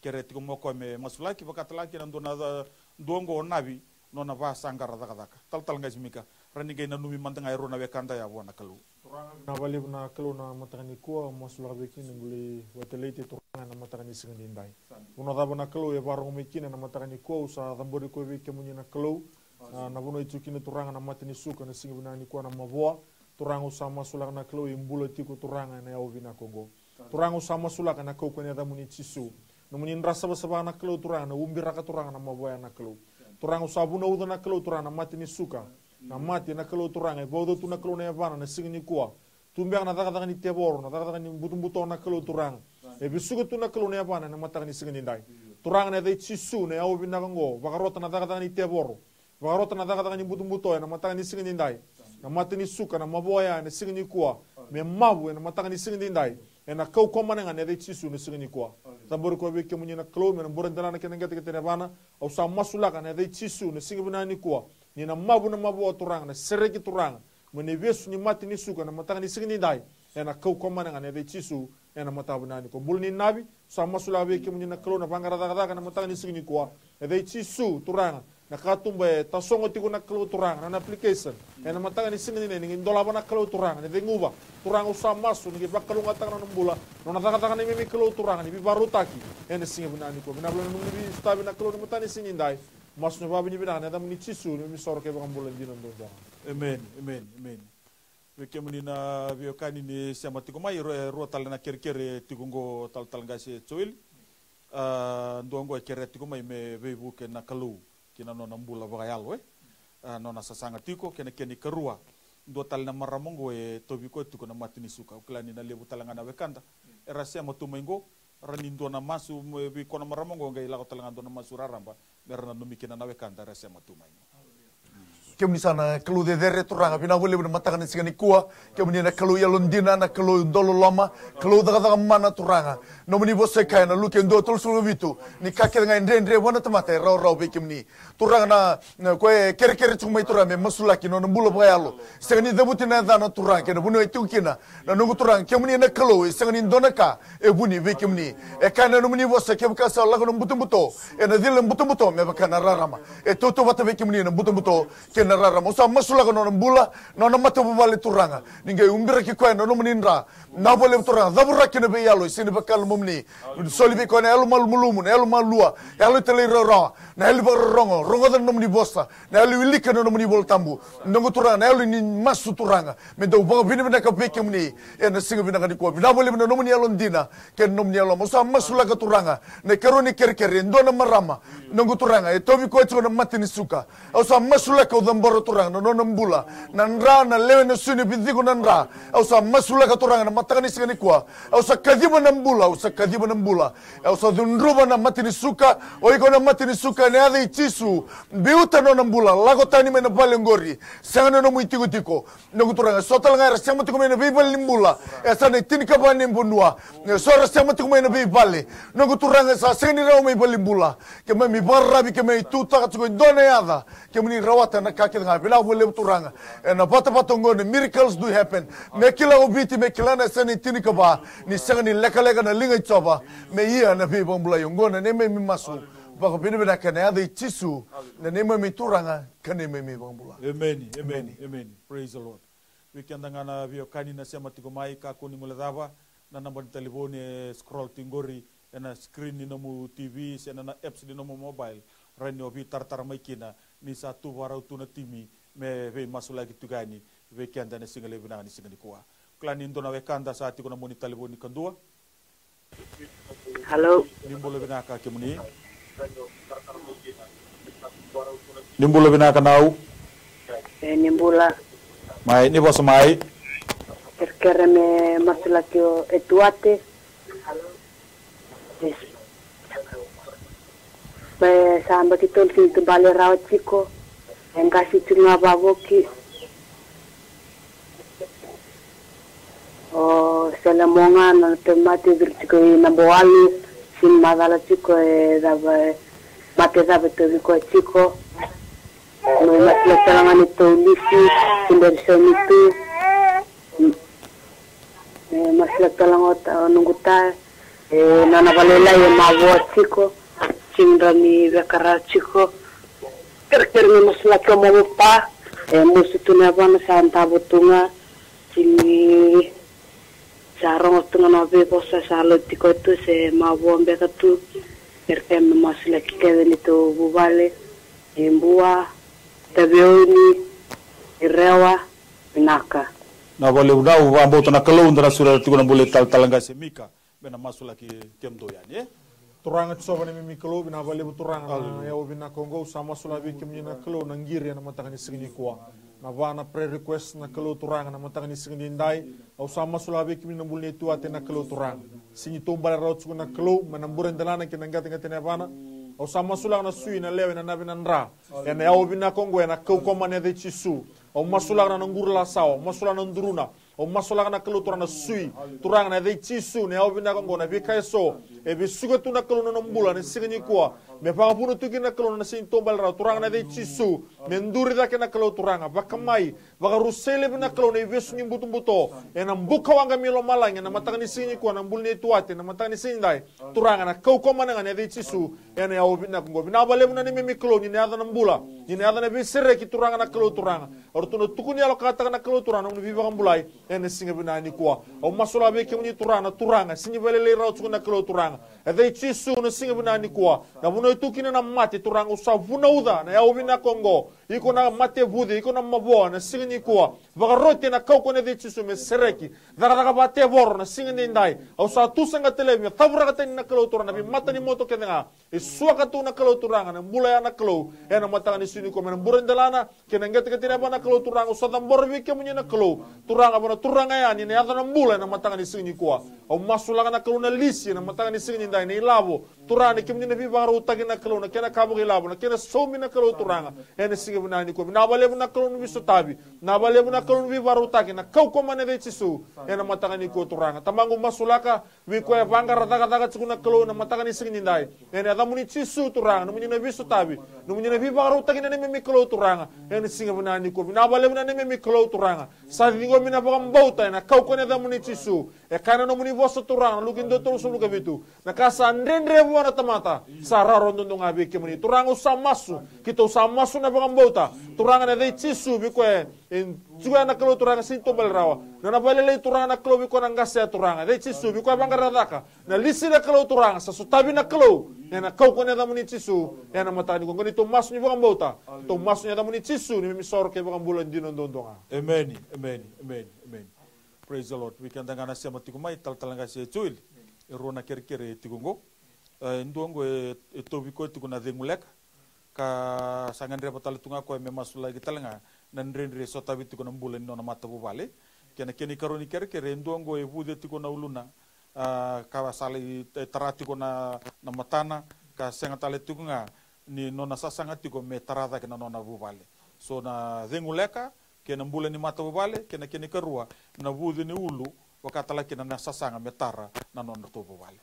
Kerea tiko mai o koya me masulaki, vaka tale ga kina dua na ca-, dua oqo o Navi, nona vasaqara cakacaka. Talatala qase Mika, rawa ni qai nanumi mada ga e rua na wekada ya vua na Kalou. Turaga, vinaka vakalevu na Kalou na mataka nikua, masulaka vei kina quli Watelaite Turaga ena mataka ni siga nidai. Vanua cava na Kalou e vakarorogo mai kina ena mataka nikua, au sa cabori koya vei kemuni na Kalou. A, na vanua e tiko kina Turaga na mate ni suka ena siga vinaka nikua na mavoa. Turaga au sa masulaka na Kalou e bula tiko Turaga ena yawa vinaka oqo. Turaga au sa masulaka ena kaukaua ni yacamuni Jisu. Nomuni dra savasava na Kalou Turaga na ubiraka Turaga na mavoa ya na Kalou. Turaga au sa vunauca na Kalou Turaga na mate ni suka. Na mate na Kalou Turaga e vauca tu na Kalou na yavana na siga nikua. Tu beka na cakacaka ni tevoro, na cakacaka ni butobuto na Kalou Turaga. E vesuka tu na Kalou na yavana ena mataka ni siga nidai. Turaga na yaca i Jisu na yawa vinaka oqo, vakarota na cakacaka ni tevoro. Vakarota na cakacaka ni butobuto ena mataka ni siga nidai. Na mate ni suka, na mavoa ya ena siga nikua. Me mavu ena mataka ni siga nidai. Ena kaukaua mada ga na yaca i Jisu na siga nikua. Cabori koya vei kemuni na Kalou me na bure delana kei na qeteqete ni yavana. Au sa masulaka na yaca i Jisu na siga vinaka nikua, ni na mavu na mavoa Turaga, na sereki Turaga mai na ivesu ni mate ni suka ena mataka ni siga nidai. Ena kau komane ga na yaca i Jisu ena mataka vinaka nikua. Bula ni Navi, sa masulaka vei kemuni na Kalou na vaqara cakacaka ena mataka ni siga nikua. Yaca i Jisu Turaga, na katuba e tasogo tiko na Kalou Turaga, na, na application. Ena mataka ni siga nidai ni qai dolava na Kalou Turaga, ni ceguva. Turaga, au sa masu ni qai vakalougatataka na nona bula, na nona cakacaka na neimami Kalou Turaga ni veivakarautaki. Ena siga vinaka nikua, vinaka vakalevu na nomuni veisotavi na Kalou ena mataka ni siga nidai. Masu na vakavinavinaka ena yacamuni Jisu, neimami isoro kei vakabula dina duadua. Amen, amen, amen. Vei kemuni na veiwekani ni sema tiko mai, e rua, e rua tale na kerekere tiko oqo, talatala qase Joeli. A, dua oqo e kerea tiko mai me veivuke na Kalou ki na nona bula vakayalo, e. A, nona sasaga tiko, kei na kena ikarua. Dua tale na marama oqo e tauvi koya tiko na mate ni suka. Au kila ni na levu tale ga na wekada era sema tu mai oqo, ra ni dua na masu, me vei koya na marama oqo qai lako tale ga dua na masu raraba, me ra nanumi kina na wekada era sema tu mai oqo. Kemuni sa na Kalou cecere Turaga, vinaka vakalevu na mataka ni siga nikua. Kemuni na Kalou yalodina, na Kalou dau loloma, Kalou cakacaka mana Turaga. Nomuni vosa e kaya na Luke dua tolusagavulu ka vitu, ni ka kece ga e dredre vua na tamata e rawarawa vei kemuni. Turaga na, na koya e kerekere tiko mai Turaga me masulaki na nona bula vakayalo. Sega ni cavuti na yacana Turaga kei na vanua e tiko kina. Na noqu Turaga, kemuni na Kalou e sega ni dua na ka e vuni vei kemuni. E kaya na nomuni vosa, kevaka sa lako na butobuto, ena cila na butobuto me vaka na rarama. E tautauvata vei kemuni na butobuto kei na rarama. Au sa masulaka na nona bula, na nona matavuvale Turaga, ni qai ubiraki koya na nomuni dra. Vinaka vakalevu Turaga, cavuraki na veiyalo e sega ni vaka na nomuni. Soli vei koya na yalo malumalumu, na yalo malua, yalo e talairawarawa, na yalo ni vakarorogo, rogoca na nomuni vosa, na yalo e wilika na nomuni Vola Tabu. Noqu Turaga, na yalo ni masu Turaga, me dau vakavinavinaka vei kemuni ena siga vinaka nikua. Vinaka vakalevu na nomuni yalodina kei na nomuni yalololoma. Au sa masulaka Turaga na ikarua ni kerekere, e dua na marama, noqu Turaga, e tauvi koya tiko na mate ni suka. Au sa masulaka, au cabora Turaga na nona bula, na dra, na lewe, na sui, na viciko, na dra. Au sa masulaka Turaga na mataka ni siga nikua. Au sa kaciva na bula, au sa kaciva na bula. Au sa cudruva na mate ni suka. O iko na mate ni suka, ena yaca i Jisu, biuta na nona bula, lako tani mai na vale oqori. Sega na nomu itikotiko. Noqu Turaga, so tale ga era sema tiko mai na veivale ni bula, e sa na itinikava ni vanua. E so era sema tiko mai na veivale, noqu Turaga, sa sega ni rawa mai valenibula. Keimami vakararavi, keimami tutaka tiko e dua na yaca. Kemuni rawata na ka kece ga. Vinaka vakalevu Turaga. Ena vatavata oqo na miracles do happen. Me kila o Viti, me kila na yasana e tinikava, ni sega ni lekaleka na liga i Jiova. Me ia na veivakabulai. Oqo na neimami masu vakavinavinaka ena yaca i Jisu, na neimami Turaga ka neimami iVakabula. Emeni, emeni, emeni. Praise the Lord. Vei keda ga na veiwekani na sema tiko mai, kakua ni guilecava na naba ni talevoni e scroll tiko qori ena screen ni nomu T V se na, na apps ni nomu mobile. Rawa ni o veitaratara mai kina ni sa tu vakarau tu na timi me veimasulaki tiko yani vei keda ena siga levu vinaka ni siga nikua. Kila ni dua na wekada sa tiko na moni talevoni kadua. Hello. Ni bula vinaka kemuni. Ni bula vinaka nau. E, ni bula. Mai, ni vosa mai. Kerekere me masulaki o Etuate. Yes. Me sa baki tolu tini tu bale rawa tiko. E qasi tiko ga vavoki. O Selemoga na tauvimate viri tiko i naba walu, sini macala tiko e cava, mate cava e tauvi koya tiko. Mai masulaki tale ga ni Taulisi, Tiberi Saunitu. E masulaki tale ga o ta, o noqu ta, e nona valailai e mavoa tiko, sini rawa ni vekara tiko. Kerekere me masulaki o mavoa pa, e musu tu na yavana sa davo tu ga. Sini sa rogo tu ga na veivosa sa lauti koya tu se mavoa beka tu. Kerekere me masulaki kece neitou vuvale, e Bua, Taveuni, e Rewa, vinaka. Na vakalevu nau, vakabauta na Kalou da na sureta tiko na bula i talatala qase Mika me na masulaki kemudou yani, e? Turaga Jiova na neimami Kalou, vinaka vakalevu Turaga na yawa vinaka oqo. Au sa masulaka vei kemuni na Kalou na qiri ena mataka ni siga nikua. Na va na prayer request na Kalou Turaga na mataka ni siga nidai. Au sa masulaka vei kemuni na bula ni Etuate na Kalou Turaga. Sini taubale rawa tiko na Kalou mai na bure delana kei na qeteqete ni yavana. Au sa masulaka na sui, na lewe, na nave, na dra. Ena yawa vinaka oqo, ena kaukaua mai na yaca i Jisu. Au masulaka na nona qurulasawa, au masulaka na duruna. Au masulaka na Kalou Turaga na sui, Turaga na yaca i Jisu, na yawa vinaka oqo, na veika eso e vesuka tu na Kalou na nona bula na siga nikua. Me vakavuna tu kina na Kalou na siga ni taubale rawa, Turaga na yaca i Jisu. Me duri cake na Kalou Turaga, vakamai, vakarusai laivi na Kalou na ivesu ni butobuto ena buka waqa mai lomalagi ena mataka ni siga nikua, na bula ni tuate ena mataka ni siga nidai. Turaga na kaukauwa mana ga na yaca i Jisu. Ena yawa vinaka oqo, vinaka vakalevu na neimami Kalou, ni na yaca na bula, ni na yaca na veisereki, Turaga na Kalou Turaga. O ratou na tukuni yalokataka na Kalou Turaga na nomuni veivakabulai ena siga vinaka nikua. Au masulaka vei kemuni Turaga, na Turaga sega ni vakalailai rawa tiko na Kalou Turaga. Yaca i Jisu na siga vinaka nikua, na vanua e tu kina na mate, Turaga au sa vunauca na yawa vinaka oqo. Iko na mate vuce, iko na mavoa na siga nikua. Vakaroti ena kaukauwa na yaca i Jisu me sereki. Cakacaka vakatevoro na siga nidai. Au sa tu saqata laivi me cavuraka tani na Kalou Turaga na veimata ni moto kece ga. E suaka tu na Kalou Turaga na bula ya na Kalou. Ena mataka ni siga nikua me na bura delana kei na qeteqete ni yavana na Kalou Turaga, au sa cabora vei kemuni na Kalou. Turaga vua na turaga yani na yaca na bula ena mataka ni siga nikua. Au masulaka na Kalou na lisi ena mataka ni siga nidai, na ilavo. Turaga na kemuni na veivakarautaki na Kalou, na kena ka vakailavo, na kena saumi na Kalou Turaga. Ena siga vinaka nikua, vinaka vakalevu na Kalou na veisotavi, vinaka vakalevu na Kalou na veivakarautaki, na kaukauwa mana na yaca i Jisu. Ena mataka nikua Turaga, Tamaqu masulaka vei koya e vaqara cakacaka tiko na Kalou ena mataka ni siga nidai. Ena yacamuni Jisu Turaga, nomuni na veisotavi, nomuni na veivakarautaki na neimami Kalou Turaga. Ena siga vinaka nikua, vinaka vakalevu na neimami Kalou Turaga. Sa ciqomi na vakabauta ena kaukauwa na yacamuni Jisu. E kaya na nomuni vosa Turaga na Luke dua tolusagavulu ka vitu, na ka sa dredre vua na tamata sa rawarawa duadua ga vei kemuni. Turaga au sa masu, keitou sa masu na vakabauta. Turaga na yaca i Jisu vei koya e tiko ya na Kalou Turaga sega ni taubale rawa. Na nona vakalailai Turaga na Kalou vei koya na qase ya Turaga. Yaca i Jisu vei koya vaqara cakacaka. Na lisi na Kalou Turaga sa sotavi na Kalou. Ena kaukauwa na yacamuni Jisu. Ena mataka nikua oqo neitou masu ni vakabauta. Neitou masu ni yacamuni Jisu, neimami isoro kei vakabula dina duadua ga. Emeni, emeni, emeni, emeni. Praise the Lord. Vei keda ga na sema tiko mai, talatala qase Joel. E rua na kerekere e tiko oqo. E dua oqo e, e tauvi koya tiko na cegu leka. Ka sa gadreva tale tu ga koya me masulaki tale ga na dredre e sotavi tiko na bula ni nona matavuvale. Kei na kena ikarua ni kerekere, e dua oqo e vuce tiko na uluna. A, ka sa lai, e, tara tiko na, na matana, ka sega tale tiko ga ni nona sasaga tiko me tara cake na nona vuvale. So na cegu leka, kei na bula ni matavuvale, kei na kena ikarua, na vuce ni ulu, vaka tale kina na sasaga me tara na nodratou vuvale.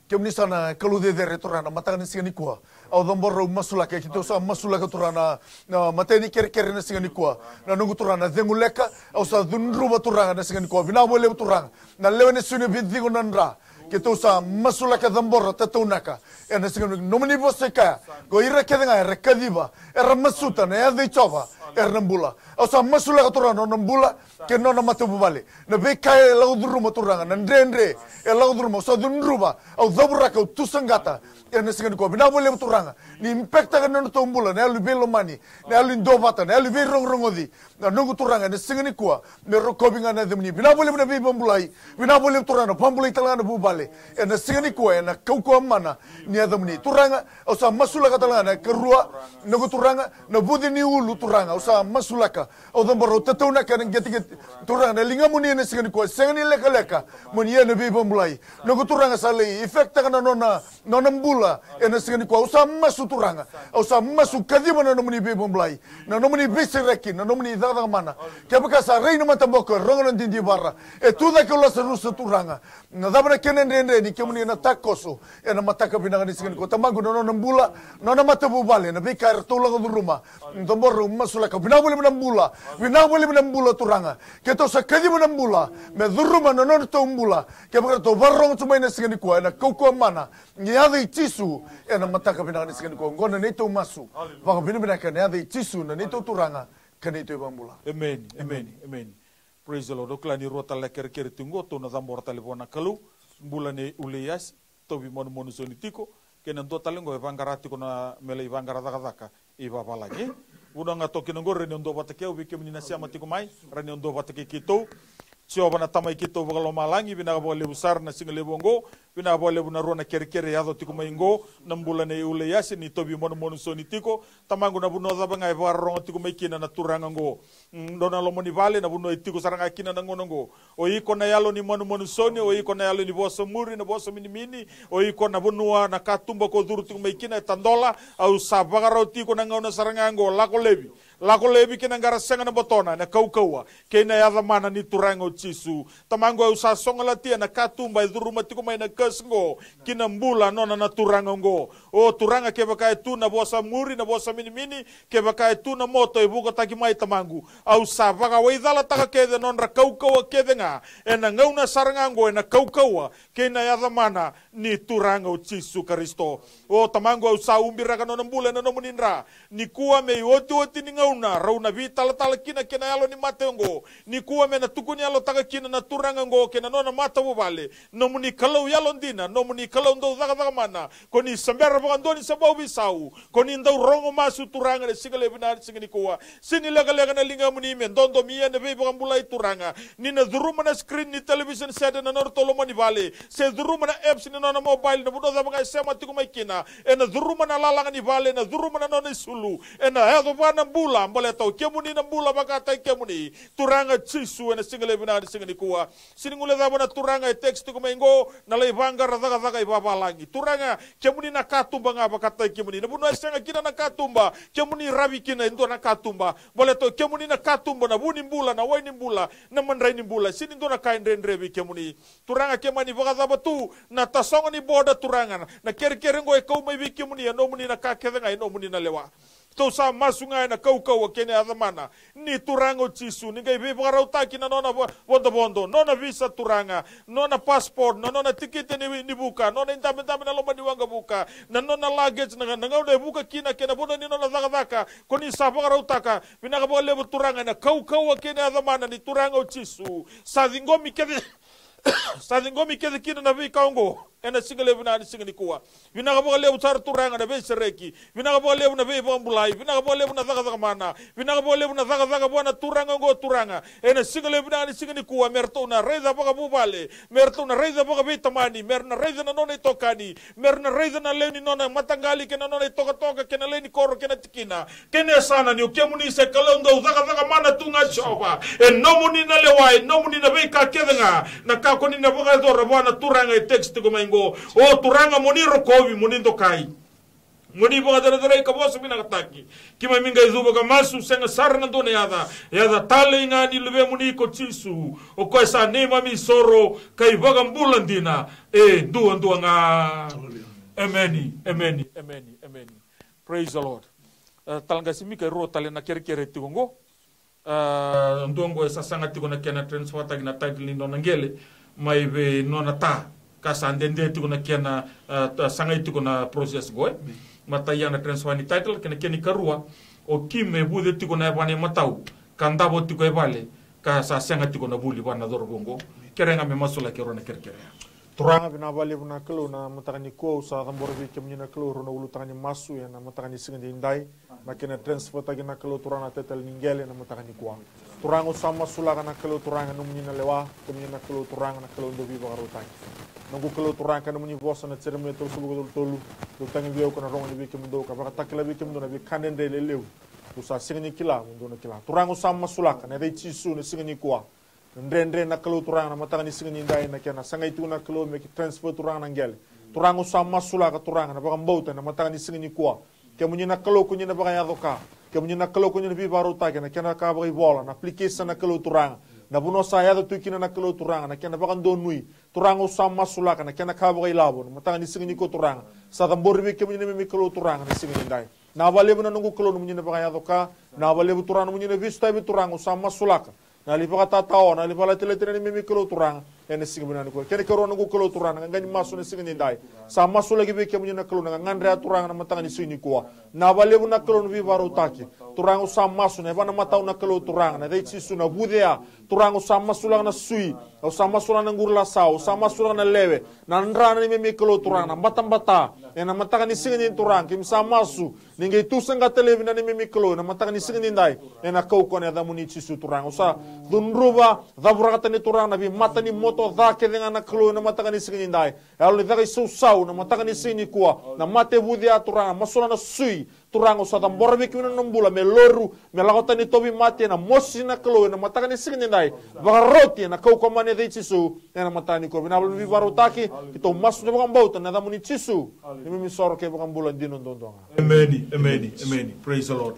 Kemuni sa na Kalou cecere Turaga na mataka ni siga nikua. Au cabora, au masulaka, keitou sa masulaka Turaga na, na matai ni kerekere na siga nikua. Na noqu Turaga na cegu leka, au sa cudruva Turaga na siga nikua. Vinaka vakalevu Turaga. Na lewe ni sui na veiciqo na dra. Keitou sa masulaka, cabora, tataunaka. Ena siga ni nomuni vosa e kaya, ko ira kece ga era kaciva, era masuta na yaca i Jiova, era na bula. Au sa masulaka Turaga na nona bula kei na nona matavuvale. Na veika e lako curuma Turaga, na dredre e lako curuma, au sa cudruva, au cavuraka, au tusaqata. Ena siga nikua, vinaka vakalevu Turaga ni impactaka na nodratou bula na yalo ni veilomani, na yalo ni duavata, na yalo ni veirogorogoci. Na noqu Turaga ena siga nikua, me rokovi ga na yacamuni. Vinaka vakalevu na veivakabulai. Vinaka vakalevu Turaga na vakabulai tale ga na vuvale. Ena siga nikua ena kaukauwa mana ni yacamuni Turaga. Au sa masulaka tale ga na ikarua, noqu Turaga, na vuce ni ulu Turaga. Au sa masulaka, au cabora, au tataunaka na qeteqete Turaga na ligamuni ena siga nikua. Sega ni lekaleka mo ni ia na veivakabulai. Noqu Turaga sa lai effect-taka na nona nona bula ena siga nikua. Au sa masu Turaga, au sa masu, kaciva na nomuni veivakabulai, na nomuni veisereki, na nomuni cakacaka mana. Kevaka sa rai na mataboko e rogo na didivara, e tu cake o Lasarusa Turaga. Na cava na kena dredre ni kemuni na takoso ena mataka vinaka ni siga nikua Tamaqu, na nona bula, nona matavuvale, na veika eratou lako curuma. Cabora, au masulaka, vinaka vakalevu na bula, vinaka vakalevu na bula Turaga. Keitou sa kaciva na bula me curuma na nodratou bula. Kevaka eratou vakarorogo tu mai na siga nikua ena kaukauwa mana ni yaca i Jisu, ena mataka vinaka ni siga nikua, oqo na neitou masu vakavinavinaka ena yaca i Jisu na neitou Turaga ka neitou iVakabula. Emeni, emeni, emeni. Praise the Lord. Au kila ni rua tale na kerekere tu oqo, tou na cabora tale vua na Kalou. Bula nei Uleiasi, tauvi manumanu soni tiko, kei na dua tale oqo e vaqara tiko na, me lai vaqara cakacaka i vavalagi. Vanua ga toka kina oqo, rawa ni o duavata kei au, vei kemuni na sema tiko mai, rawa ni o duavata kei keitou. Jiova na Tamai keitou vakalomalagi, vinaka vakalevu sara na siga levu oqo, Vinaka vakalevu na rua na kerekere e yaco tiko mai qo, na bula nei Ulaiasi, ni tauvi manumanu soni tiko. Tamaqu, na vanua cava ga e vakarorogo tiko mai kina na turaga qo. Mm, dua na loma ni vale, na vanua e tiko sara ga kina na gauna qo. O iko na yalo ni manumanu soni, o iko na yalo ni vosa muri, na vosa minimini, o iko na vanua, na katuba ko curu tiko mai kina e tadola, au sa vakarauti iko na gauna sara ga qo, lako laivi. Lako laivi ki na qara sega na botona, na kaukauwa kei na yaca mana ni Turaga o Jisu. Tamaqu, au sa sogolatia na katuba e curuma tiko mai na kasi qo ki na bula nona na turaga qo. O Turaga, kevaka e tu na vosa muri, na vosa minimini, kevaka e tu na moto e vukataki mai, Tamaqu, au sa vakawaicalataka kece nodra kaukauwa kece ga ena gauna sara ga qo, ena kaukauwa kei na yaca mana ni Turaga o Jisu Karisito. O Tamaqu, au sa ubiraka nona bula ena nomuni dra. Nikua me iotioti ni gauna rau na veitalatala kina kei na yalo ni mate oqo. Nikua me na tukuni yalotaka kina na turaga oqo kei na nona matavuvale. Nomuni Kalou yalodina, nomuni Kalou dau cakacaka mana. Ko ni se bera vakadua ni se bau veisau. Ko ni dau rogo masu, Turaga, ena siga levu vinaka ni siga nikua. Sega ni lekaleka na ligamuni me dodomi ena veivakabulai, Turaga. Ni na curuma na screen ni television set ena nodratou loma ni vale, se curuma na apps ni nona mobile, na vanua cava ga e sema tiko mai kina, ena curuma na lalaga ni vale, ena curuma na nona isulu, ena yaco vua na bula, baleta o kemuni na bula vakataki kemuni. Turaga Jisu, ena siga levu vinaka ni siga nikua. Sega ni guilecava na turaga e text tiko mai qo, na lai vaqara cakacaka i vavalagi. Turaga, kemuni na katuba ga vakataki kemuni. Na vanua e sega kina na katuba, kemuni ravi kina e dua na katuba. Baleta o kemuni na katuba, na vu ni bula, na wai ni bula, na madrai ni bula. Sega ni dua na ka e dredre vei kemuni. Turaga, ke mani vakacava tu na tasogo ni boda, Turaga, na kerekere oqo e kau mai vei kemuni, e nomuni na ka kece ga, e nomuni na lewa. Tou sa masu ga ena kaukauwa kei na yaca mana ni Turaga o Jisu, ni qai veivakarautaki na nona vo-, vodovodo, nona visa, Turaga, nona passport, na nona tikite ni, ni vuka, nona idabedabe na loma ni waqavuka, na nona luggage, na, na gauna e vuka kina kei na vanua ni nona cakacaka, ko ni sa vakarautaka. Vinaka vakalevu, Turaga, ena kaukauwa kei na yaca mana ni Turaga o Jisu. Sa ciqomi kece, sa ciqomi kece kina na veika oqo ena siga levu vinaka ni siga nikua. Vinaka vakalevu sara, Turaga, na veisereki. Vinaka vakalevu na veivakabulai. Vinaka vakalevu na cakacaka mana. Vinaka vakalevu na cakacaka vua na turaga oqo, Turaga. Ena siga levu vinaka ni siga nikua, me ratou na raica vakavuvale, me ratou na raica vakaveitamani, me ra na raica na nona itokani, me ra na raica na lewe ni nona mataqali kei na nona itokatoka kei na lewe ni koro kei na tikina kei na yasana, ni o kemuni se Kalou dau cakacaka mana tu ga, Jiova. E nomuni na lewa, e nomuni na veika kece ga, na ka ko ni na vakayacora vua na turaga e text tiko mai qo. O Turaga, mo ni rokovi, mo ni dokai, mo ni vakacerecerei ka vosa vinakataki. Keimami qai cuva ka masu, sega sara na dua na yaca, yaca talei ga ni Luvemuni ko Jisu, o koya sa neimami isoro ka iVakabula dina e duadua ga. Emeni, emeni, emeni, emeni. Praise the Lord. E, tale qasi, Mika, e rua tale na kerekere tiko qo. E, dua qo e sasaga tiko na kena transfertaki na title ni nona qele mai vei nona ta, ka sa dede tiko na kena, e, ta, sagai tiko na process qo, e. Matai ya na transfer ni title, kei na kena ikarua, o Kim e vuce tiko na yavana imatau ka davo tiko e vale, ka sa sega tiko na vuli vua na cauravou qo. Kerei ga me masulaki e rua na kerekere ya. Turaga, vinaka vakalevu na Kalou, na mataka nikua au sa cabora vei kemuni na Kalou e rua na ulutaga ni masu ena mataka ni siga edaidai. Na kena transfertaki na Kalou, Turaga, na title ni qele ena mataka nikua. Turaga, au sa masulaka na Kalou, Turaga, nomuni na lewa, kemuni na Kalou, Turaga, na Kalou dau veivakarautaki. Noqu Kalou, Turaga, ka nomuni vosa na Jeremaia tolusagavulu ka tolu tolu, dou tagi vei au ka na rogo ni vei kemudou, ka vakatakila vei kemudou na veika dredre lelevu dou sa sega ni kila mo dou na kila. Turaga, au sa masulaka ena yaca i Jisu na siga nikua. Na dredre na Kalou, Turaga, na mataka ni siga edaidai, na kena sagai tu na Kalou me ki transfer, Turaga, na qele. Turaga, au sa masulaka, Turaga, na vakabauta ena mataka ni siga nikua. Kemuni na Kalou ko ni na vakayaco ka. Kemuni na Kalou ko ni na veivakarautaki ena kena ka vakaivola, na application na Kalou, Turaga. Na vanua sa yaco tu kina na Kalou, Turaga, na kena vakadonui. Turaga, au sa masulaka na kena ka vakailavo ena mataka ni siga nikua, Turaga. Sa cabori vei kemuni na neimami Kalou, Turaga, na siga edaidai. Vinaka vakalevu na noqu Kalou nomuni na vakayaco ka. Vinaka vakalevu, Turaga, nomuni na veisotavi, Turaga, au sa masulaka. Na yalo ni vakatatao, na yalo ni vakalatilati na neimami Kalou, Turaga, ena siga vinaka nikua. Kena ikarua, noqu Kalou, Turaga, na qaqa ni masu ena siga edaidai. Sa masulaki vei kemuni na Kalou na gagadre ya, Turaga, na mataka ni siga nikua. Vinaka vakalevu na Kalou na veivakarautaki. Turaga, au sa masu ena yavana imatau na Kalou, Turaga, ena yaca i Jisu, na vuce ya. Turaga, au sa masulaka na sui. Au sa masulaka na qurilasau. Au sa masulaka na lewe. Na dra na neimami Kalou, Turaga, na batabata. Ena mataka ni siga edaidai, Turaga, keimami sa masu ni qai tu saqata laivi na neimami Kalou ena mataka ni siga edaidai, ena kaukauwa ni yacamuni, Jisu, Turaga. Au sa cudruva, cavurakatani, Turaga, na veimatanitu Totoca kece ga na Kalou ena mataka ni siga ni dai. E yalo ni caka isausau na mataka ni siga nikua. Na mate vuce ya Turaga, masulaka na sui. Turaga, au sa cabora vei kemuni na nona bula me loru, me lako tani ni tauvimate, na mosi na Kalou ena mataka ni siga ni dai. Vakaroti ena kaukauwa mana ni yaca i Jisu ena mataka nikua. Vinaka vakalevu na veivakarautaki, keitou masu ni vakabauta ena yacamuni Jisu. Neimami soro kei vakabula dina duadua ga. Emeni, emeni, emeni. Praise the Lord.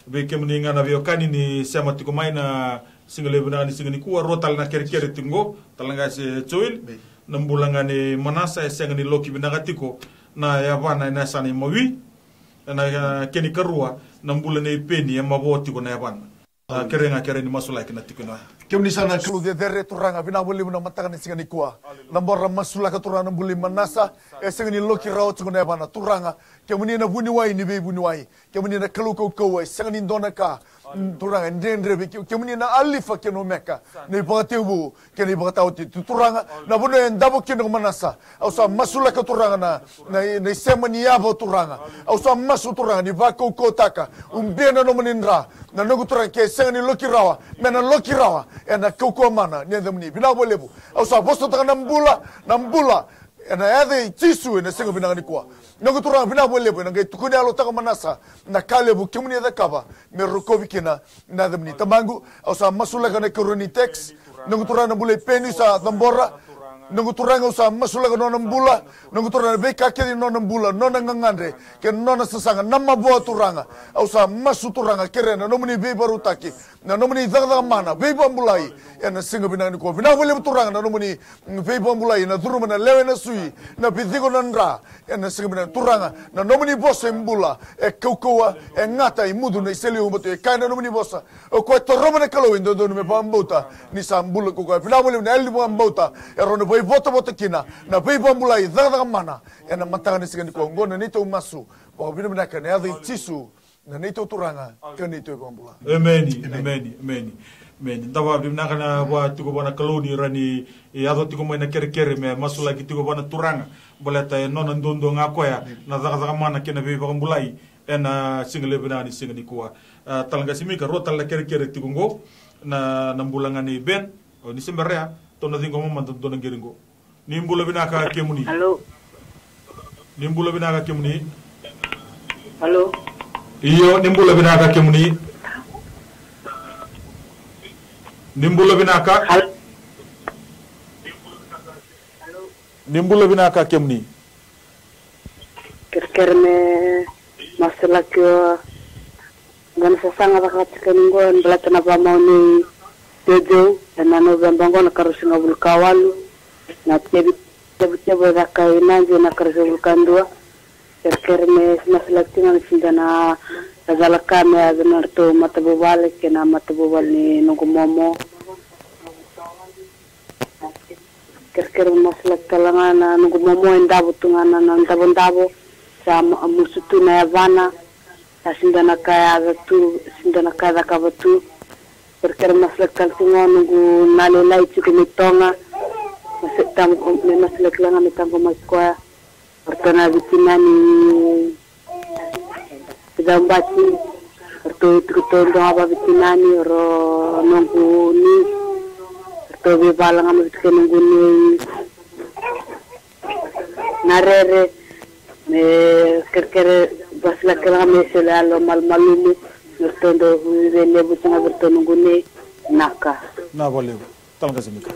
Vei kemuni ga na veiwekani ni sema tiko mai na siga levu vinaka ni siga nikua, rua tale na kerekere tiko qo, tale ga se Joel, na bula ga nei Manasa e sega ni loki vinaka tiko na yavana ena yasana i Maui, ena, e, kena ikarua, na bula nei Peni e mavoa tiko na yavana. A, kere ga, kere ni masulaki na tiko na. Kemuni sa na Kalou cecere Turaga, vinaka vakalevu na mataka ni siga nikua. Na bora masulaka Turaga na bula i Manasa, e sega ni loki rawa tiko na yavana Turaga. Kemuni na vuniwai ni veivuniwai. Kemuni na Kalou kaukauwa, e sega ni dua na ka. Turaga, e dredre vei ke-, kemuni na Alifa kei na Omeka, na ivakatekivu kei na ivakataotioti. Turaga, na vanua e davo kina ko Manasa, au sa masulaka Turaga na, na, na isema ni yava Turaga. Au sa masu Turaga ni vakaukauwataka, ubia na nomuni dra, na noqu Turaga, ke sega ni loki rawa, me na loki rawa ena kaukauwa mana ni yacamuni. Vinaka vakalevu. Au sa vosataka na bula, na bula ena yaca i Jisu ena siga vinaka nikua. Noqu Turaga, vinaka vakalevu, ena qai tukuni yalotaka Manasa na ka levu kemuni e cakava me rokovi kina na yacamuni. Tamaqu, au sa masulaka na ikarua ni text. Noqu Turaga, na bula i Peni sa cabora. Noqu Turaga, au sa masulaka nona bula. Noqu Turaga, na veika kece ni nona bula, nona gagadre kei na nona sasaga, na mavoa Turaga. Au sa masu Turaga, kere na nomuni veivakarautaki, na nomuni cakacaka mana, veivakabulai ena siga vinaka nikua. Vinaka vakalevu Turaga na nomuni veivakabulai, na curuma na lewe, na sui, na veciko, na dra ena siga vinaka. Turaga, na nomuni vosa e bula, e kaukauwa, e gata, e mucu na isele uba tu, e kaya na nomuni vosa. O koya e torova na Kalou e dodonu me vakabauta ni sa bula ko koya. Vinaka vakalevu na yalo ni vakabauta e rawa ni vakaivotavota kina na veivakabulai, cakacaka mana ena mataka ni siga nikua. Oqo na neitou masu vakavinavinaka ena yaca i Jisu, na neitou Turaga kei na neitou iVakabula. Emeni, emeni, emeni, emeni. Da vakavinavinaka na vua tiko vua na Kalou ni rawa ni yaco tiko mai na kerekere me masulaki tiko vua na Turaga. Baleta e nona duadua ga koya na cakacaka mana kei na veivakabulai ena siga levu vinaka ni siga nikua. A, tale ga Simika, rua tale na kerekere tiko qo, na, na bula ga nei Ben. O ni se bera ya, tou na ciqoma mada dua na qiri qo. Ni bula vinaka kemuni. Alo. Ni bula vinaka kemuni. Alo. Io, ni bula vinaka kemuni. Ni bula vinaka. Alo. Ni bula vinaka kemuni. Kerekere me masulaki o Qo na sasaga caka tiko ni qo e baleta na vakamau nei Jojo ena Noveba qo na karua sagavulu ka walu. Na tevi tevutevu e caka i Nadi ena karua sagavulu ka dua. Kerekere me masulaki tiko ga na sida na cala ka me yaco na nodratou matavuvale kei na matavuvale ni noqu momo. Kerekere masulaki tale ga na noqu momo e davo tu ga na, na davodavo. Sa ma-, musu tu na yavana. Sa sida na ka e yaco tu, sida na ka e cakava tu. Kerekere masulaki tale tu ga noqu na lailai tiko mai Toga. Mas-, tam-, me masulaki tale ga me taqomaki koya. O ratou na vitinani Kicabati, o ratou tiko taudua ga vakavitinani, o noqu ni, o ratou veivala ga mai vei noqu ni na rere, me kerekere, masulaki tale ga me sele yalo malumalumu, me ratou dau veilevu tu ga vei ratou noqu ni, naka. Na vakalevu. Tale ga Simika.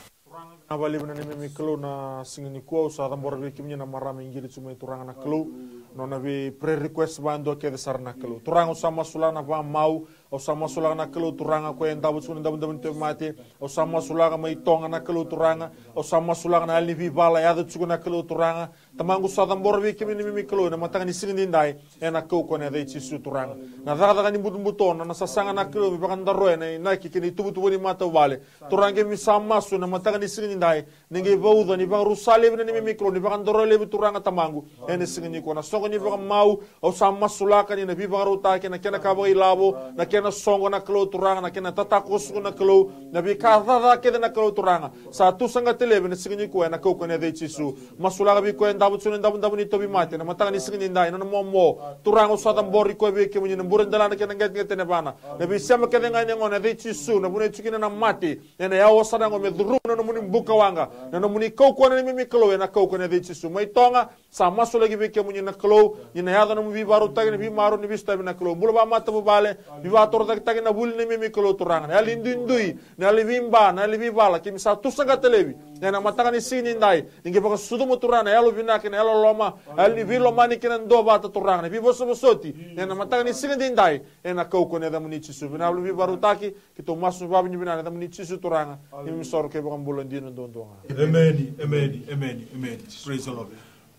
Na vakalevu na neimami Kalou na siga nikua, au sa cabora vei kemuni na marama e qiri tu mai Turaga na Kalou. Nona vei prayer request vakadua kece sara na Kalou. Turaga au sa masulaka na vakamau, au sa masulaka na Kalou Turaga koya e davo tiko na davodavo ni tauvimate. Au sa masulaka mai Toga na Kalou Turaga. Au sa masulaka na yalo ni veivala e yaco tiko na Kalou Turaga. Tamaqu sa cabora vei kemuni neimami Kalou ena mataka ni siga nidai. Ena kaukauwa ni yaca i Jisu Turaga. Na cakacaka ni butobuto, na, na sasaga na Kalou me vakadaroya na inaki kei na ituvatuva ni matavuvale. Turaga keimami sa masu ena mataka ni siga nidai. Ni qai vauca, ni vakarusa laivi na neimami Kalou, ni vakadaroya laivi Turaga Tamaqu. Ena siga nikua na soqo ni vakamau, au sa masulaka ni na veivakarautaki, na kena ka vakailavo, na kena soqo na Kalou Turaga, na kena tatakosuka na Kalou, na veika caca kece na Kalou Turaga. Sa tu saqata laivi ena siga nikua ena kaukauwa ni yaca i Jisu. Masulaka vei koya e Cava tu na davudavu ni tauvimate, na mataka ni siga nidai, na nona momo. Turaga, au sa cabori koya vei kemuni, na bure delana kei na qeteqete ni yavana. Na veisema kece ga ni yagona, e yaca i Jisu, na vuna e tu kina na mate. Ena yawa sara ga me curuma na nomuni bukawaqa. Na nomuni kaukauwa na neimami Kalou, ena kaukauwa ena yaca i Jisu. Mai Toga, sa masulaki vei kemuni na Kalou, ni na yaco na nomu veivakarautaki, na veimaroroi, na veisotavi na Kalou. Bula vakamatavuvale, veivakatorocaketaki na vuli na neimami Kalou Turaga. Na yalo ni duidui, na yalo ni veiba, na yalo ni veivala, keimami sa tu saqata laivi. Ena mataka ni siga nidai, ni qai vakasucuma Turaga na yalo vinaka, na yalo loma, na yalo ni veilomani kei na duavata Turaga, na veivosovosoti. Ena mataka ni siga nidai, ena kaukauwa ena yacamuni Jisu. Vinaka vei veivakarautaki, keitou masu vakavinavinaka ena yacamuni Jisu Turaga, neimami isoro kei vakabula dina duadua ga. Emeni, emeni, emeni, emeni. Praise the Lord.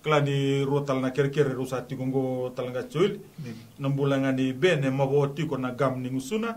Kila ni rua tale na kerekere rau sa tiko oqo tale ga Joel. Na bula ga ni Ben e mavoa tiko na gum ni gusuna.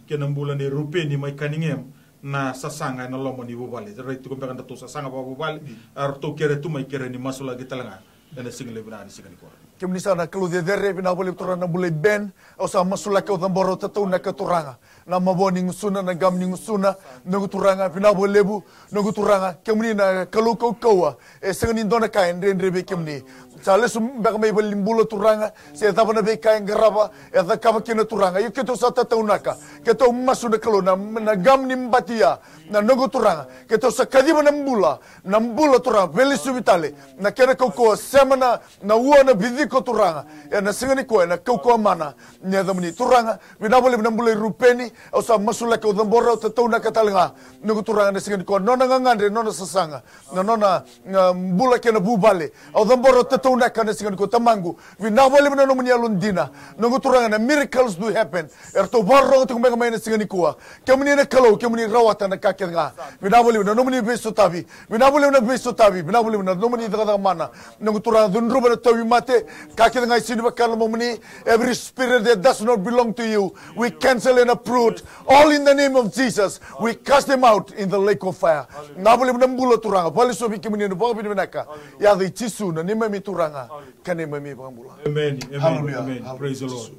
Kei na bula ni Rupeni mai Kanigem na sasaga ena loma ni vuvale. Rai tiko beka datou sasaga vakavuvale. A ratou kere tu mai kere ni masulaki tale ga. Ena siga levu vinaka ni siga nikua. Kemuni sa na Kalou cecere, vinaka vakalevu Turaga na bula i Ben. Au sa masulaki, au cabora, au tataunaka Turaga. Na mavoa ni gusuna, na gum ni gusuna, noqu Turaga, vinaka vakalevu, noqu Turaga, kemuni na Kalou kaukauwa, e sega ni dua na ka e dredre vei kemuni. Sa lesu beka mai valenibula Turaga, se cava na veika e qarava, e cakava kina Turaga. Io keitou sa tataunaka, keitou masu na Kalou, na, na gum ni batia, na noqu Turaga, keitou sa kaciva na bula, na bula Turaga, veilesuvi tale, na kena kaukauwa, sema na, na ua na viciko Turaga, ena siga nikua, ena kaukauwa mana, ni yacamuni Turaga, vinaka vakalevu na bula i Rupeni, au sa masulaki, au cabora, au tataunaka tale ga. Noqu Turaga na siga nikua, nona gagadre, nona sasaga, na nona, na bula kei na vuvale. Au cabora, au tataunaka na siga nikua, Tamaqu. Vinaka vakalevu na nomuni yalodina. Noqu Turaga na miracles do happen. Eratou vakarorogo tiko beka mai na siga nikua. Kemuni na Kalou, kemuni rawata na ka kece ga. Vinaka vakalevu na nomuni veisotavi. Vinaka vakalevu na veisotavi. Vinaka vakalevu na nomuni cakacaka mana. Noqu Turaga, cudruva na tauvimate, ka kece ga e sega ni vaka na lomamuni. Every spirit that does not belong to you, we cancel and uproot. All in the name of Jesus, we cast them out in the lake of fire. Vinaka vakalevu na bula Turaga, vakalesuya vei kemuni na vakavinavinaka. Yaca i Jisu na neimami Turaga, ka neimami vakabula. Amen, amen, amen. Praise the Lord.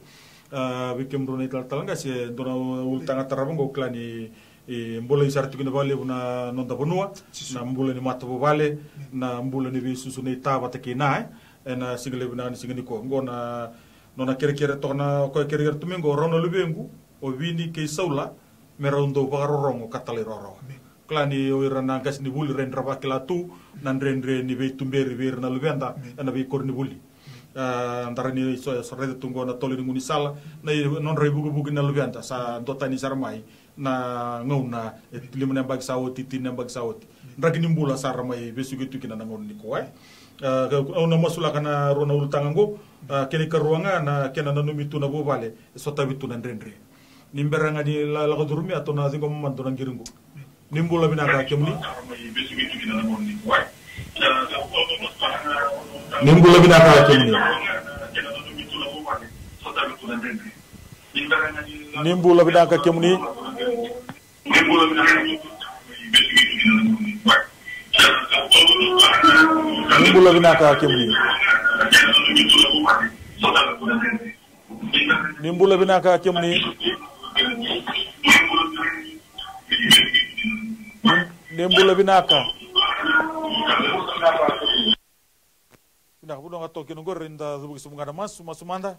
A, vei kemudrau na italatala qase, dua na ulutaga tarava oqo, kila ni e bolei sara tiko kina vakalevu na noda vanua, na bula ni matavuvale, na bula ni veisusu, na ita vata kei na, e, ena siga levu vinaka ni siga nikua. Oqo na nona kerekere toka na, o koya kerekere tu mai oqo, rau na luvequ o Vini kei Saula, me rau dau vakarorogo ka talairawarawa. Kila ni o ira na qasenivuli ra dra vakila tu na dredre ni veituberi vei ira na luveda ena veikoronivuli. A, da rai ni so, so raica tu oqo na tolo ni gaunisala, na i, nodra ivukivuki na luveda sa duatani sara mai na gauna e lima na yabaki sa oti, tini na yabaki sa oti. Draki ni bula sara mai vesuki tu kina na gauna nikua, e. A, au na masulaka na rua na ulutaga oqo, a, kena ikarua ga na kena nanumi tu na vuvale e sotavi tu na dredre. Ni bera ga ni la, lako curumi, a, tou na ciqoma mada na qiri oqo. Ni bula vinaka kemuni. Ni bula vinaka kemuni. Ni bula vinaka kemuni. Ni bula vinaka kemuni. Ni bula vinaka kemuni. Ni, ni bula vinaka. Vinaka, vanua ga toka kina oqori, da cuva ki sobu ga na masu, masu mada.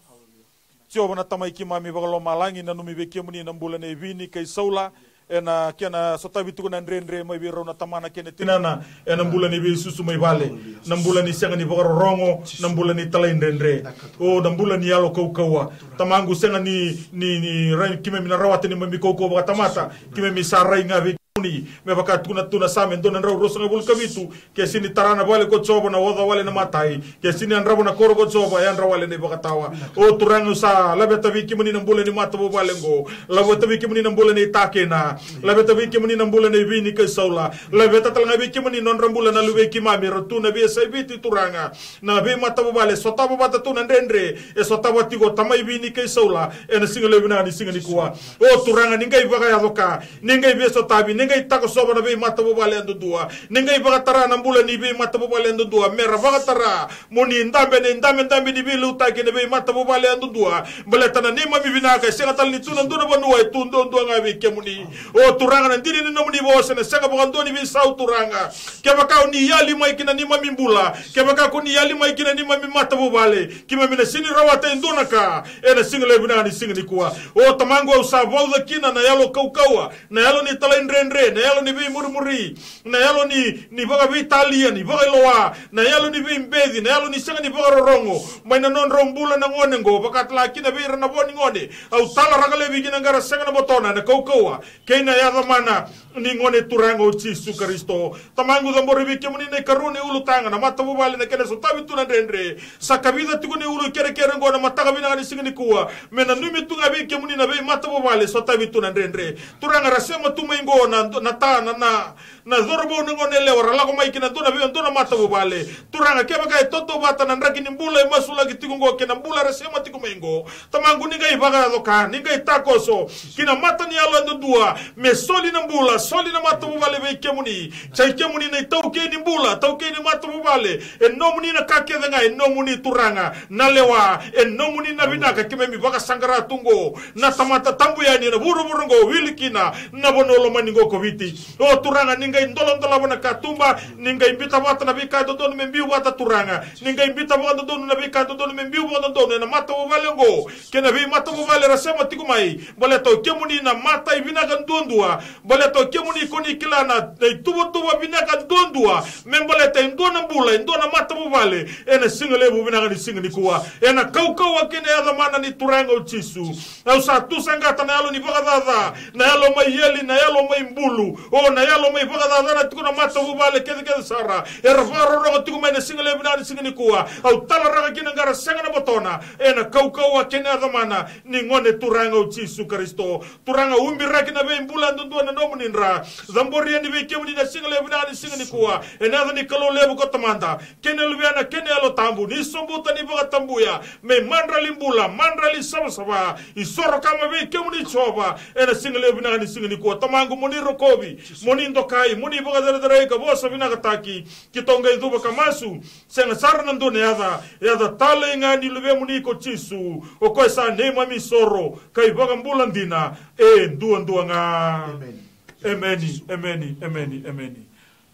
Jiova na Tamai keimami vakalomalagi, nanumi vei kemuni na bula nei Vini kei Saula, ena kena sotavi tiko na dredre mai vei rau na tamana kei na tinana, ena bula ni veisusu mai vale, na bula ni sega ni vakarorogo, na bula ni talaidredre. O, na bula ni yalo kaukauwa. Tamaqu, sega ni, ni, ni rai keimami na rawata neimami kaukauwa vakatamata, keimami sa rai ga vei kemuni, me vaka tukuna tu na Same dua na drau ruasagavulu ka vitu, ke sega ni tara na vale ko Jiova na oca wale na matai, ke sega ni yadrava na koro ko Jiova, yadra wale na ivakatawa. O Turaga, au sa laveta vei kemuni na bula ni matavuvale oqo, laveta vei kemuni na bula nei Takena, laveta vei kemuni na bula nei Vini kei Saula, laveta tale ga vei kemuni nodra bula na luvei keimami era tu na veiyasai Viti, Turaga. Na veimatavuvale e sotava vata tu na dredre, e sotava tiko o tamai Vini kei Saula, ena siga levu vinaka ni siga nikua. O Turaga, ni qai vakayaco ka, ni qai veisotavi, ni qai takosova na veimatavuvale yadudua. Ni qai vakatara na bula ni veimatavuvale yadudua me ra vakatara mo ni dabe na idabedabe ni veiliutaki ena veimatavuvale yadudua. Baleta na neimami vinaka e sega tale ni tu na dua na vanua, e tu duadua ga vei kemuni. O Turaga, na dina ni nomuni vosa ena sega vakadua ni veisau, Turaga. Kevaka o ni yali mai ki na neimami bula, kevaka ko ni yali mai ki na neimami matavuvale, keimami na sega ni rawata e dua na ka ena siga levu vinaka ni siga nikua. O Tamaqu, au sa vauca kina na yalo kaukauwa, na yalo ni talaidredre, na yalo ni veimurimuri, na yalo ni, ni vakaveitalia, ni vakailoa, na yalo ni veibeci, na yalo ni sega ni vakarorogo mai na nodrau bula na gone oqo, vakatale kina vei ira na vo ni gone. Au talaraka laivi kina qara sega na votona ena kaukauwa kei na yaca mana ni Gone Turaga o Jisu Karisito. Tamaqu, cabori vei kemuni na ikarua ni ulutaga, na matavuvale na kena sotavi tu na dredre. Sa kavica tiko ni ulu i kerekere oqo na mataka vinaka ni siga nikua, me nanumi tu ga vei kemuni na veimatavuvale sotavi tu na dredre. Turaga, ra sema tu mai oqo na, na ta, na, na, na cauravou, na gone yalewa, ra lako mai ki na dua na vei, dua na matavuvale. Turaga, kevaka e tautauvata na draki ni bula e masulaki tiko oqo kei na bula era sema tiko mai oqo, Tamaqu, ni qai vakayaco ka, ni qai takoso ki na mata ni yalo yadudua, me soli na bula, soli na matavuvale vei kemuni. Sa i kemuni na itaukei ni bula, taukei ni matavuvale. E nomuni na ka kece ga, e nomuni, Turaga, na lewa, e nomuni na vinaka. Keimami vakasaqara tu oqo na tamata tabu yani ena vuravura oqo, wili kina na vanua lomani oqo ko Viti. O Turaga, ni qai doladolava na katuba, ni qai biuta vata na veika dodonu me biu vata, Turaga. Ni qai biuta vakadodonu na veika dodonu me biu vakadodonu ena matavuvale oqo kei na veimatavuvale era sema tiko mai. Baleta o kemuni na imatai vinaka duadua. Baleta o kemuni ko ni kila na, na ituvatuva vinaka duadua me baleta e dua na bula, e dua na matavuvale ena siga levu vinaka ni siga nikua. Ena kaukauwa kei na yaca mana ni Turaga o Jisu. Au sa tusaqata na yalo ni vakacaca, na yalo mai eli, na yalo mai bulu, o na yalo mai vakacacana tiko na matavuvale kecekece sara era vakarorogo tiko mai na siga levu vinaka ni siga nikua. Au talaraka kina qara sega na votona ena kaukauwa kei na yaca mana ni Gone Turaga o Jisu Karisito. Turaga, ubiraki na veibula yadudua na nomuni dra. Cabori yani vei kemuni na siga levu vinaka ni siga nikua ena yaca ni Kalou levu ko Tamada, kei na Luvena, kei na Yalo Tabu, ni sobuta, ni vakatabuya me imadrali bula, madrali savasava. Isoro kama vei kemuni, Jiova, ena siga levu vinaka ni siga nikua. Tamaqu, mo ni rokovi, mo ni dokai, mo ni vakacerecerei ka vosa vinakataki. Keitou qai cuva ka masu, sega sara na dua na yaca, yaca talei ga ni Luvemuni ko Jisu, o koya sa neimami isoro ka iVakabula dina e duadua ga. Emeni. Emeni, emeni, emeni, emeni.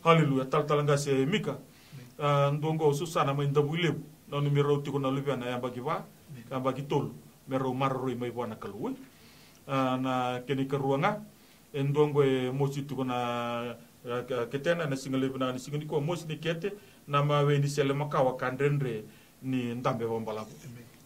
Haleluya. Talatala qase Mika. A, dua qo o Susana mai Davuilevu. Nanumi rau tiko na luvena yabaki va, yabaki tolu me rau maroroi mai vua na Kalou. A, na kena ikarua ga, e dua qo e mosi tiko na, a, ke-, ketena ena siga levu vinaka ni siga nikua, mosi ni kete, na mawe ni sele makawa ka dredre ni dabe vakabalavu.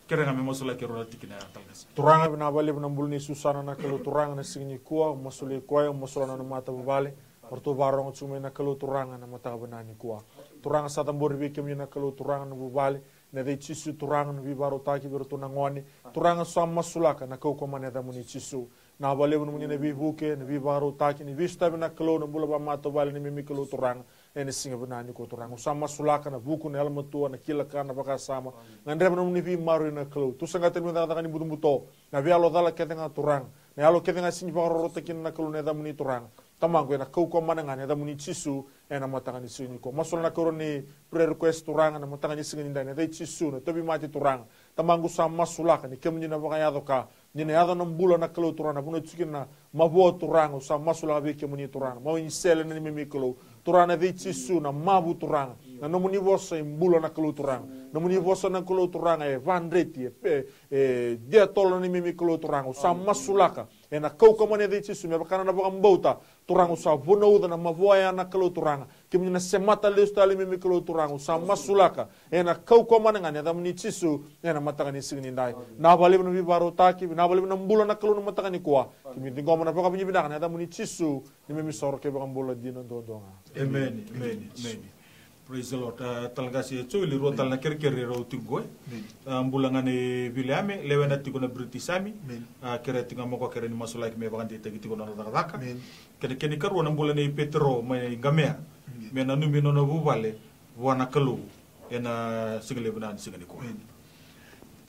Kere ga me masulaki keirau na tikina ya, talatala qase. Turaga, vinaka vakalevu na bula nei Susana na Kalou Turaga na siga nikua, masulaki koya, masulaka na nona matavuvale. O ratou vakarorogo tiko mai na Kalou Turaga na mataka vinaka nikua. Turaga, sa cabori vei kemuni na Kalou Turaga na vuvale, ena yaca i Jisu Turaga na veivakarautaki vei iratou na gone. Turaga, sa masulaka na kaukauwa mana ni yacamuni Jisu. Vinaka vakalevu nomuni na veivuke, na veivakarautaki, ni veisotavi na Kalou na bula vakamatavuvale neimami Kalou Turaga. Ena siga vinaka nikua Turaga, au sa masulaka na vuku, na yalomatua, na kila ka, na vakasama. Gadreva nomuni veimaroroi na Kalou. Tusaqata na cakacaka ni butobuto, na veiyalo cala kece ga Turaga, na yalo kece ga sega ni vakarorotaki kina na Kalou na yacamuni Turaga. Tamaqu, ena kaukauwa mana ga ni yacamuni Jisu, ena mataka ni siga nikua. Masulaka na ikarua ni prayer request Turaga na mataka ni siga nidai, ena yaca i Jisu na tauvimate Turaga. Tamaqu, sa masulaka ni kemuni na vakayaco ka, ni na yaco na bula na Kalou Turaga, na vanua tiko kina na mavoa Turaga, au sa masulaka vei kemuni Turaga. Mawe ni sele na neimami Kalou. Turaga, ena yaca i Jisu na mavu Turaga. Na nomuni vosa e bula na Kalou Turaga. Nomuni vosa na Kalou Turaga e vadreti, e, e, e diatolo na neimami Kalou Turaga. Au sa masulaka ena kaukauwa mana ni yaca i Jisu, me vaka na nona vakabauta Turaga, au sa vunauca na mavoa ya na Kalou Turaga. Kemuni na semata lesu tale neimami Kalou Turaga, au sa masulaka ena kaukauwa mana ga ni yacamuni Jisu, ena mataka ni siga nidai. Vinaka vakalevu na veivakarautaki, vinaka vakalevu na bula na Kalou na mataka nikua. Keimami ciqoma na vakavinavinaka ena yacamuni Jisu, neimami isoro kei iVakabula dina duadua ga. Emeni, emeni, emeni. Praise the Lord. A, talatala qase Joeli, rua tale na kerekere rau tiko qo, e. A, bula ga nei Viliame, lewena tiko na British Army. A, kerea tiko ga mo koya, kerea ni masulaki me vakadeitaki tiko na nona cakacaka. Kei na kena ikarua na bula nei Petero mai Qamea. Me nanumi nona vuvale vua na Kalou ena siga levu vinaka ni siga nikua.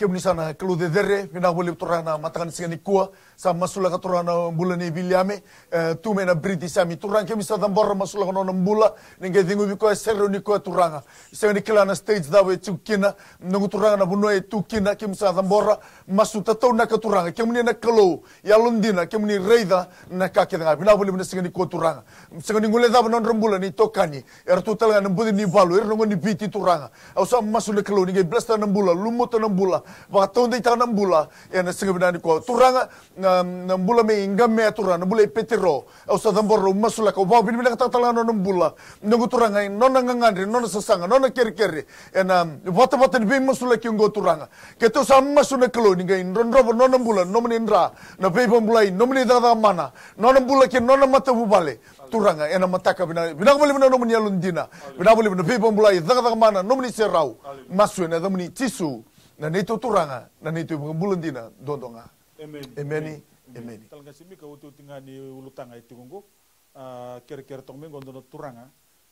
Kemuni sa na Kalou cecere, vinaka vakalevu Turaga na mataka ni siga nikua. Sa masulaka Turaga na bula nei Viliame, e, tu mai na British Army. Turaga kemuni sa cabora, masulaka nona bula, ni qai ceguvi koya, serau ni koya Turaga. Sega ni kila na stage cava e tiko kina, noqu Turaga na vanua e tu kina, kemuni sa cabora, masu tataunaka Turaga. Kemuni na Kalou, yalodina, kemuni raica na ka kece ga. Vinaka vakalevu na siga nikua Turaga. Sega ni guilecava na nodra bula na itokani, eratou tale ga na buci ni valu, ira na gone ni Viti Turaga. Au sa masu na Kalou ni qai bless-taka na bula, lumuta na bula, vakataudeitaka na bula ena siga vinaka nikua Turaga. Na, na bula mai Qamea Turaga, na bula i Petero, au sa cabora, au masulaka, au vakavinavinakataka tale ga na nona bula. Noqu Turaga, e nona gagadre, nona sasaga, nona kerekere ena vatavata ni veimasulaki oqo Turaga. Keitou sa masu na Kalou ni qai drodrova na nona bula, nomuni dra na veivakabulai, nomuni cakacaka mana, nona bula kei na nona matavuvale. Turaga, ena mataka vinaka, vinaka vakalevu na nomuni yalodina, vinaka vakalevu na veivakabulai, cakacaka mana, nomuni serau. Masu ena yacamuni Jisu, na neitou Turaga, na neitou iVakabula dina duadua ga. Emeni. Emeni. Emeni. Emeni. Talatala Qase Mika, otioti ga ni ulutaga e tiko oqo, a, kerekere toka mai oqo dua na turaga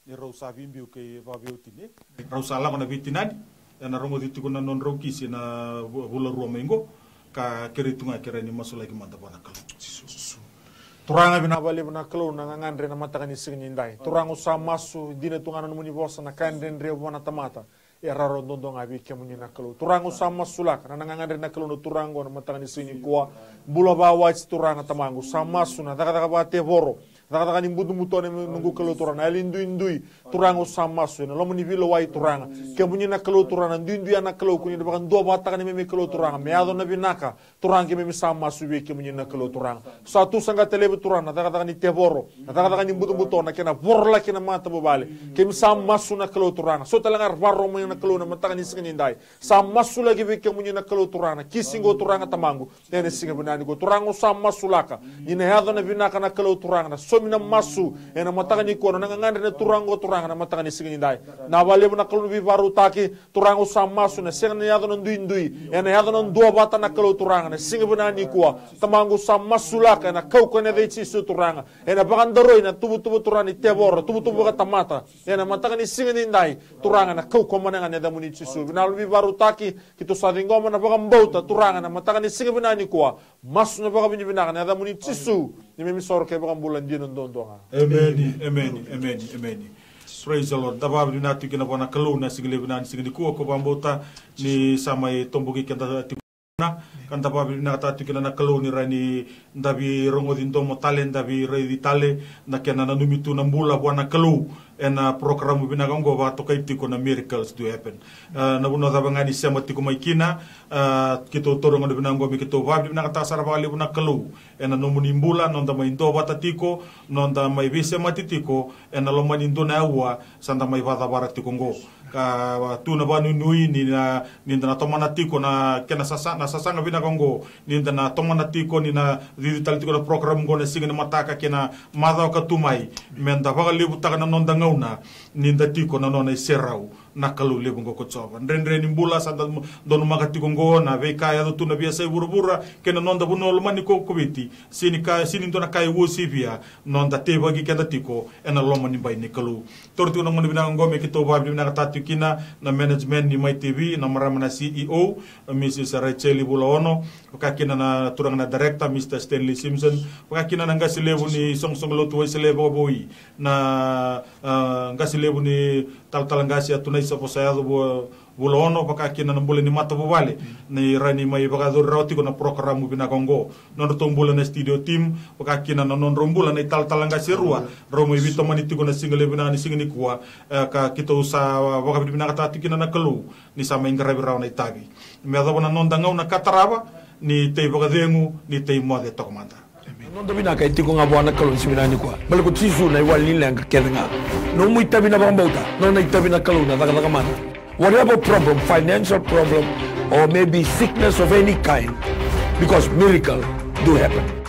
ni rau sa veibiu kei vakaveiwatini. Rau sa lako na veitinani, ena rogoci tiko na nodrau kisi ena vu-, vula rua mai oqo, ka kerei tu ga ke rawa ni masulaki mada vua na Kalou. Turaga, vinaka vakalevu na Kalou na gagadre na mataka ni siga ni dai. Turaga, au sa masu, dina tu ga na nomuni vosa, na ka e dredre vua na tamata e rawarawa duadua ga vei kemuni na Kalou. Turaga, au sa masulaka na, na gagadre na Kalou na turaga oqo na mataka ni siga nikua. Bula vakawati Turaga Tamaqu, sa masu na cakacaka vakatevoro, cakacaka ni butobuto na noqu Kalou Turaga, na yalo ni duidui. Turaga, au sa masu ena loma ni veilewai Turaga. Kemuni na Kalou Turaga, na duidui ya na Kalou, ko ni na vakaduavatataka na neimami Kalou Turaga me yaco na vinaka. Turaga, keimami sa masu vei kemuni na Kalou Turaga. Sa tu saqata levu Turaga na cakacaka ni tevoro, na cakacaka ni butobuto, na kena vorolaki na matavuvale. Keimami sa masu na Kalou Turaga. So tale ga era vakarorogo mai na Kalou na mataka ni siga ni dai, sa masulaki vei kemuni na Kalou Turaga na kisi qo Turaga Tamaqu. Ena siga vinaka nikua Turaga, au sa masulaka ni na yaco na vinaka na Kalou Turaga, na saumi na masu ena mataka nikua, na gagadre na turaga qo Turaga na mataka ni siga ni dai. Vinaka vakalevu na Kalou na veivakarautaki. Turaga, au sa masu na sega ni yaco na duidui, ena yaco na duavata na Kalou Turaga na siga vinaka nikua. Tamaqu, au sa masulaka ena kaukaua ena yaca i Jisu Turaga. Ena vakadaroi na tuvatuva Turaga ni tevoro, tuvatuva vakatamata ena mataka ni siga ni dai. Turaga, ena kaukaua mana ga ena yacamuni Jisu. Vinaka na veivakarautaki. Keitou sa ciqoma na vakabauta Turaga na mataka ni siga vinaka nikua. Masu na vakavinavinaka ena yacamuni Jisu, neimami isoro kei iVakabula dina duadua ga. Emeni, emeni, emeni, emeni. Praise the Lord. Da vakavinavinaka tiko kina vua na Kalou na siga levu vinaka ni siga nikua, ko vakabauta ni sa mai toboki keda tiko na, ka da vakavinavinakataka tiko kina na Kalou ni rawa ni da veirogoci domo tale, da veiraici tale na kena nanumi tu na bula vua na Kalou. Ena porokaramu vinaka oqo vakatokai tiko na Miracles Do Happen. E, na vanua cava ga ni sema tiko mai kina, e, keitou taura na gauna vinaka oqo me keitou vakavinavinakataka sara vakalevu na Kalou ena nomuni bula, noda mai duavata tiko, noda mai veisemati tiko ena loma ni dua na aua sa da mai vakacavara tiko oqo. Ka tu na vakanuinui ni na, ni da na tomana tiko na kena sasa, na sasaga vinaka oqo, ni da na tomana tiko, ni na cici tale tiko na porokaramu oqo na siga ni mataka kei na macawa ka tu mai, me da vakalevutaka na noda gauna ni da tiko na nona iserau na Kalou levu oqo ko Jiova. Dredre ni bula sa da donumaka tiko oqo, na veika e yaco tu na veiyasai vuravura kei na noda vanua lomani ko Koviti, sega ni ka, sega ni dua na ka e uasivia noda teivaki keda tiko ena loma ni bai ni Kalou. Taura tiko na gauna vinaka oqo me keitou vakavinavinakataka tiko kina na management ni Mai T V, na marama na C E O, Mrs Rachel Vulaono, vaka kina na turaga na director, Mr Stanley Simpson, vaka kina na qase levu ni soqosoqo lotu Wesele vakavoui, na, a, qase levu ni talatala qase Atunaisa Vosayaco Vu-, Vulaono, vaka kina na bula ni matavuvale ni rawa ni mai vakayacori rawa tiko na porokaramu vinaka oqo. Nodratou bula na studio team, vaka kina na nodrau bula na italatala qase e rua, rau mai veitomani tiko na siga levu vinaka ni siga nikua, e, ka keitou sa vakavinavinakataka tiko kina na Kalou ni sa mai qaravi rawa na itavi me yacova na noda gauna ka tarava, ni tei vakacegu, ni tei moce toka mada. Emeni. Na noda vinaka e tiko ga vua na Kalou ni siga vinaka nikua. Baleta ko Jisu na iwali ni leqa kece ga. Nomu itavi na vakabauta, nona itavi na Kalou na cakacaka mana. Whatever problem, financial problem, or maybe sickness of any kind, because miracle do happen.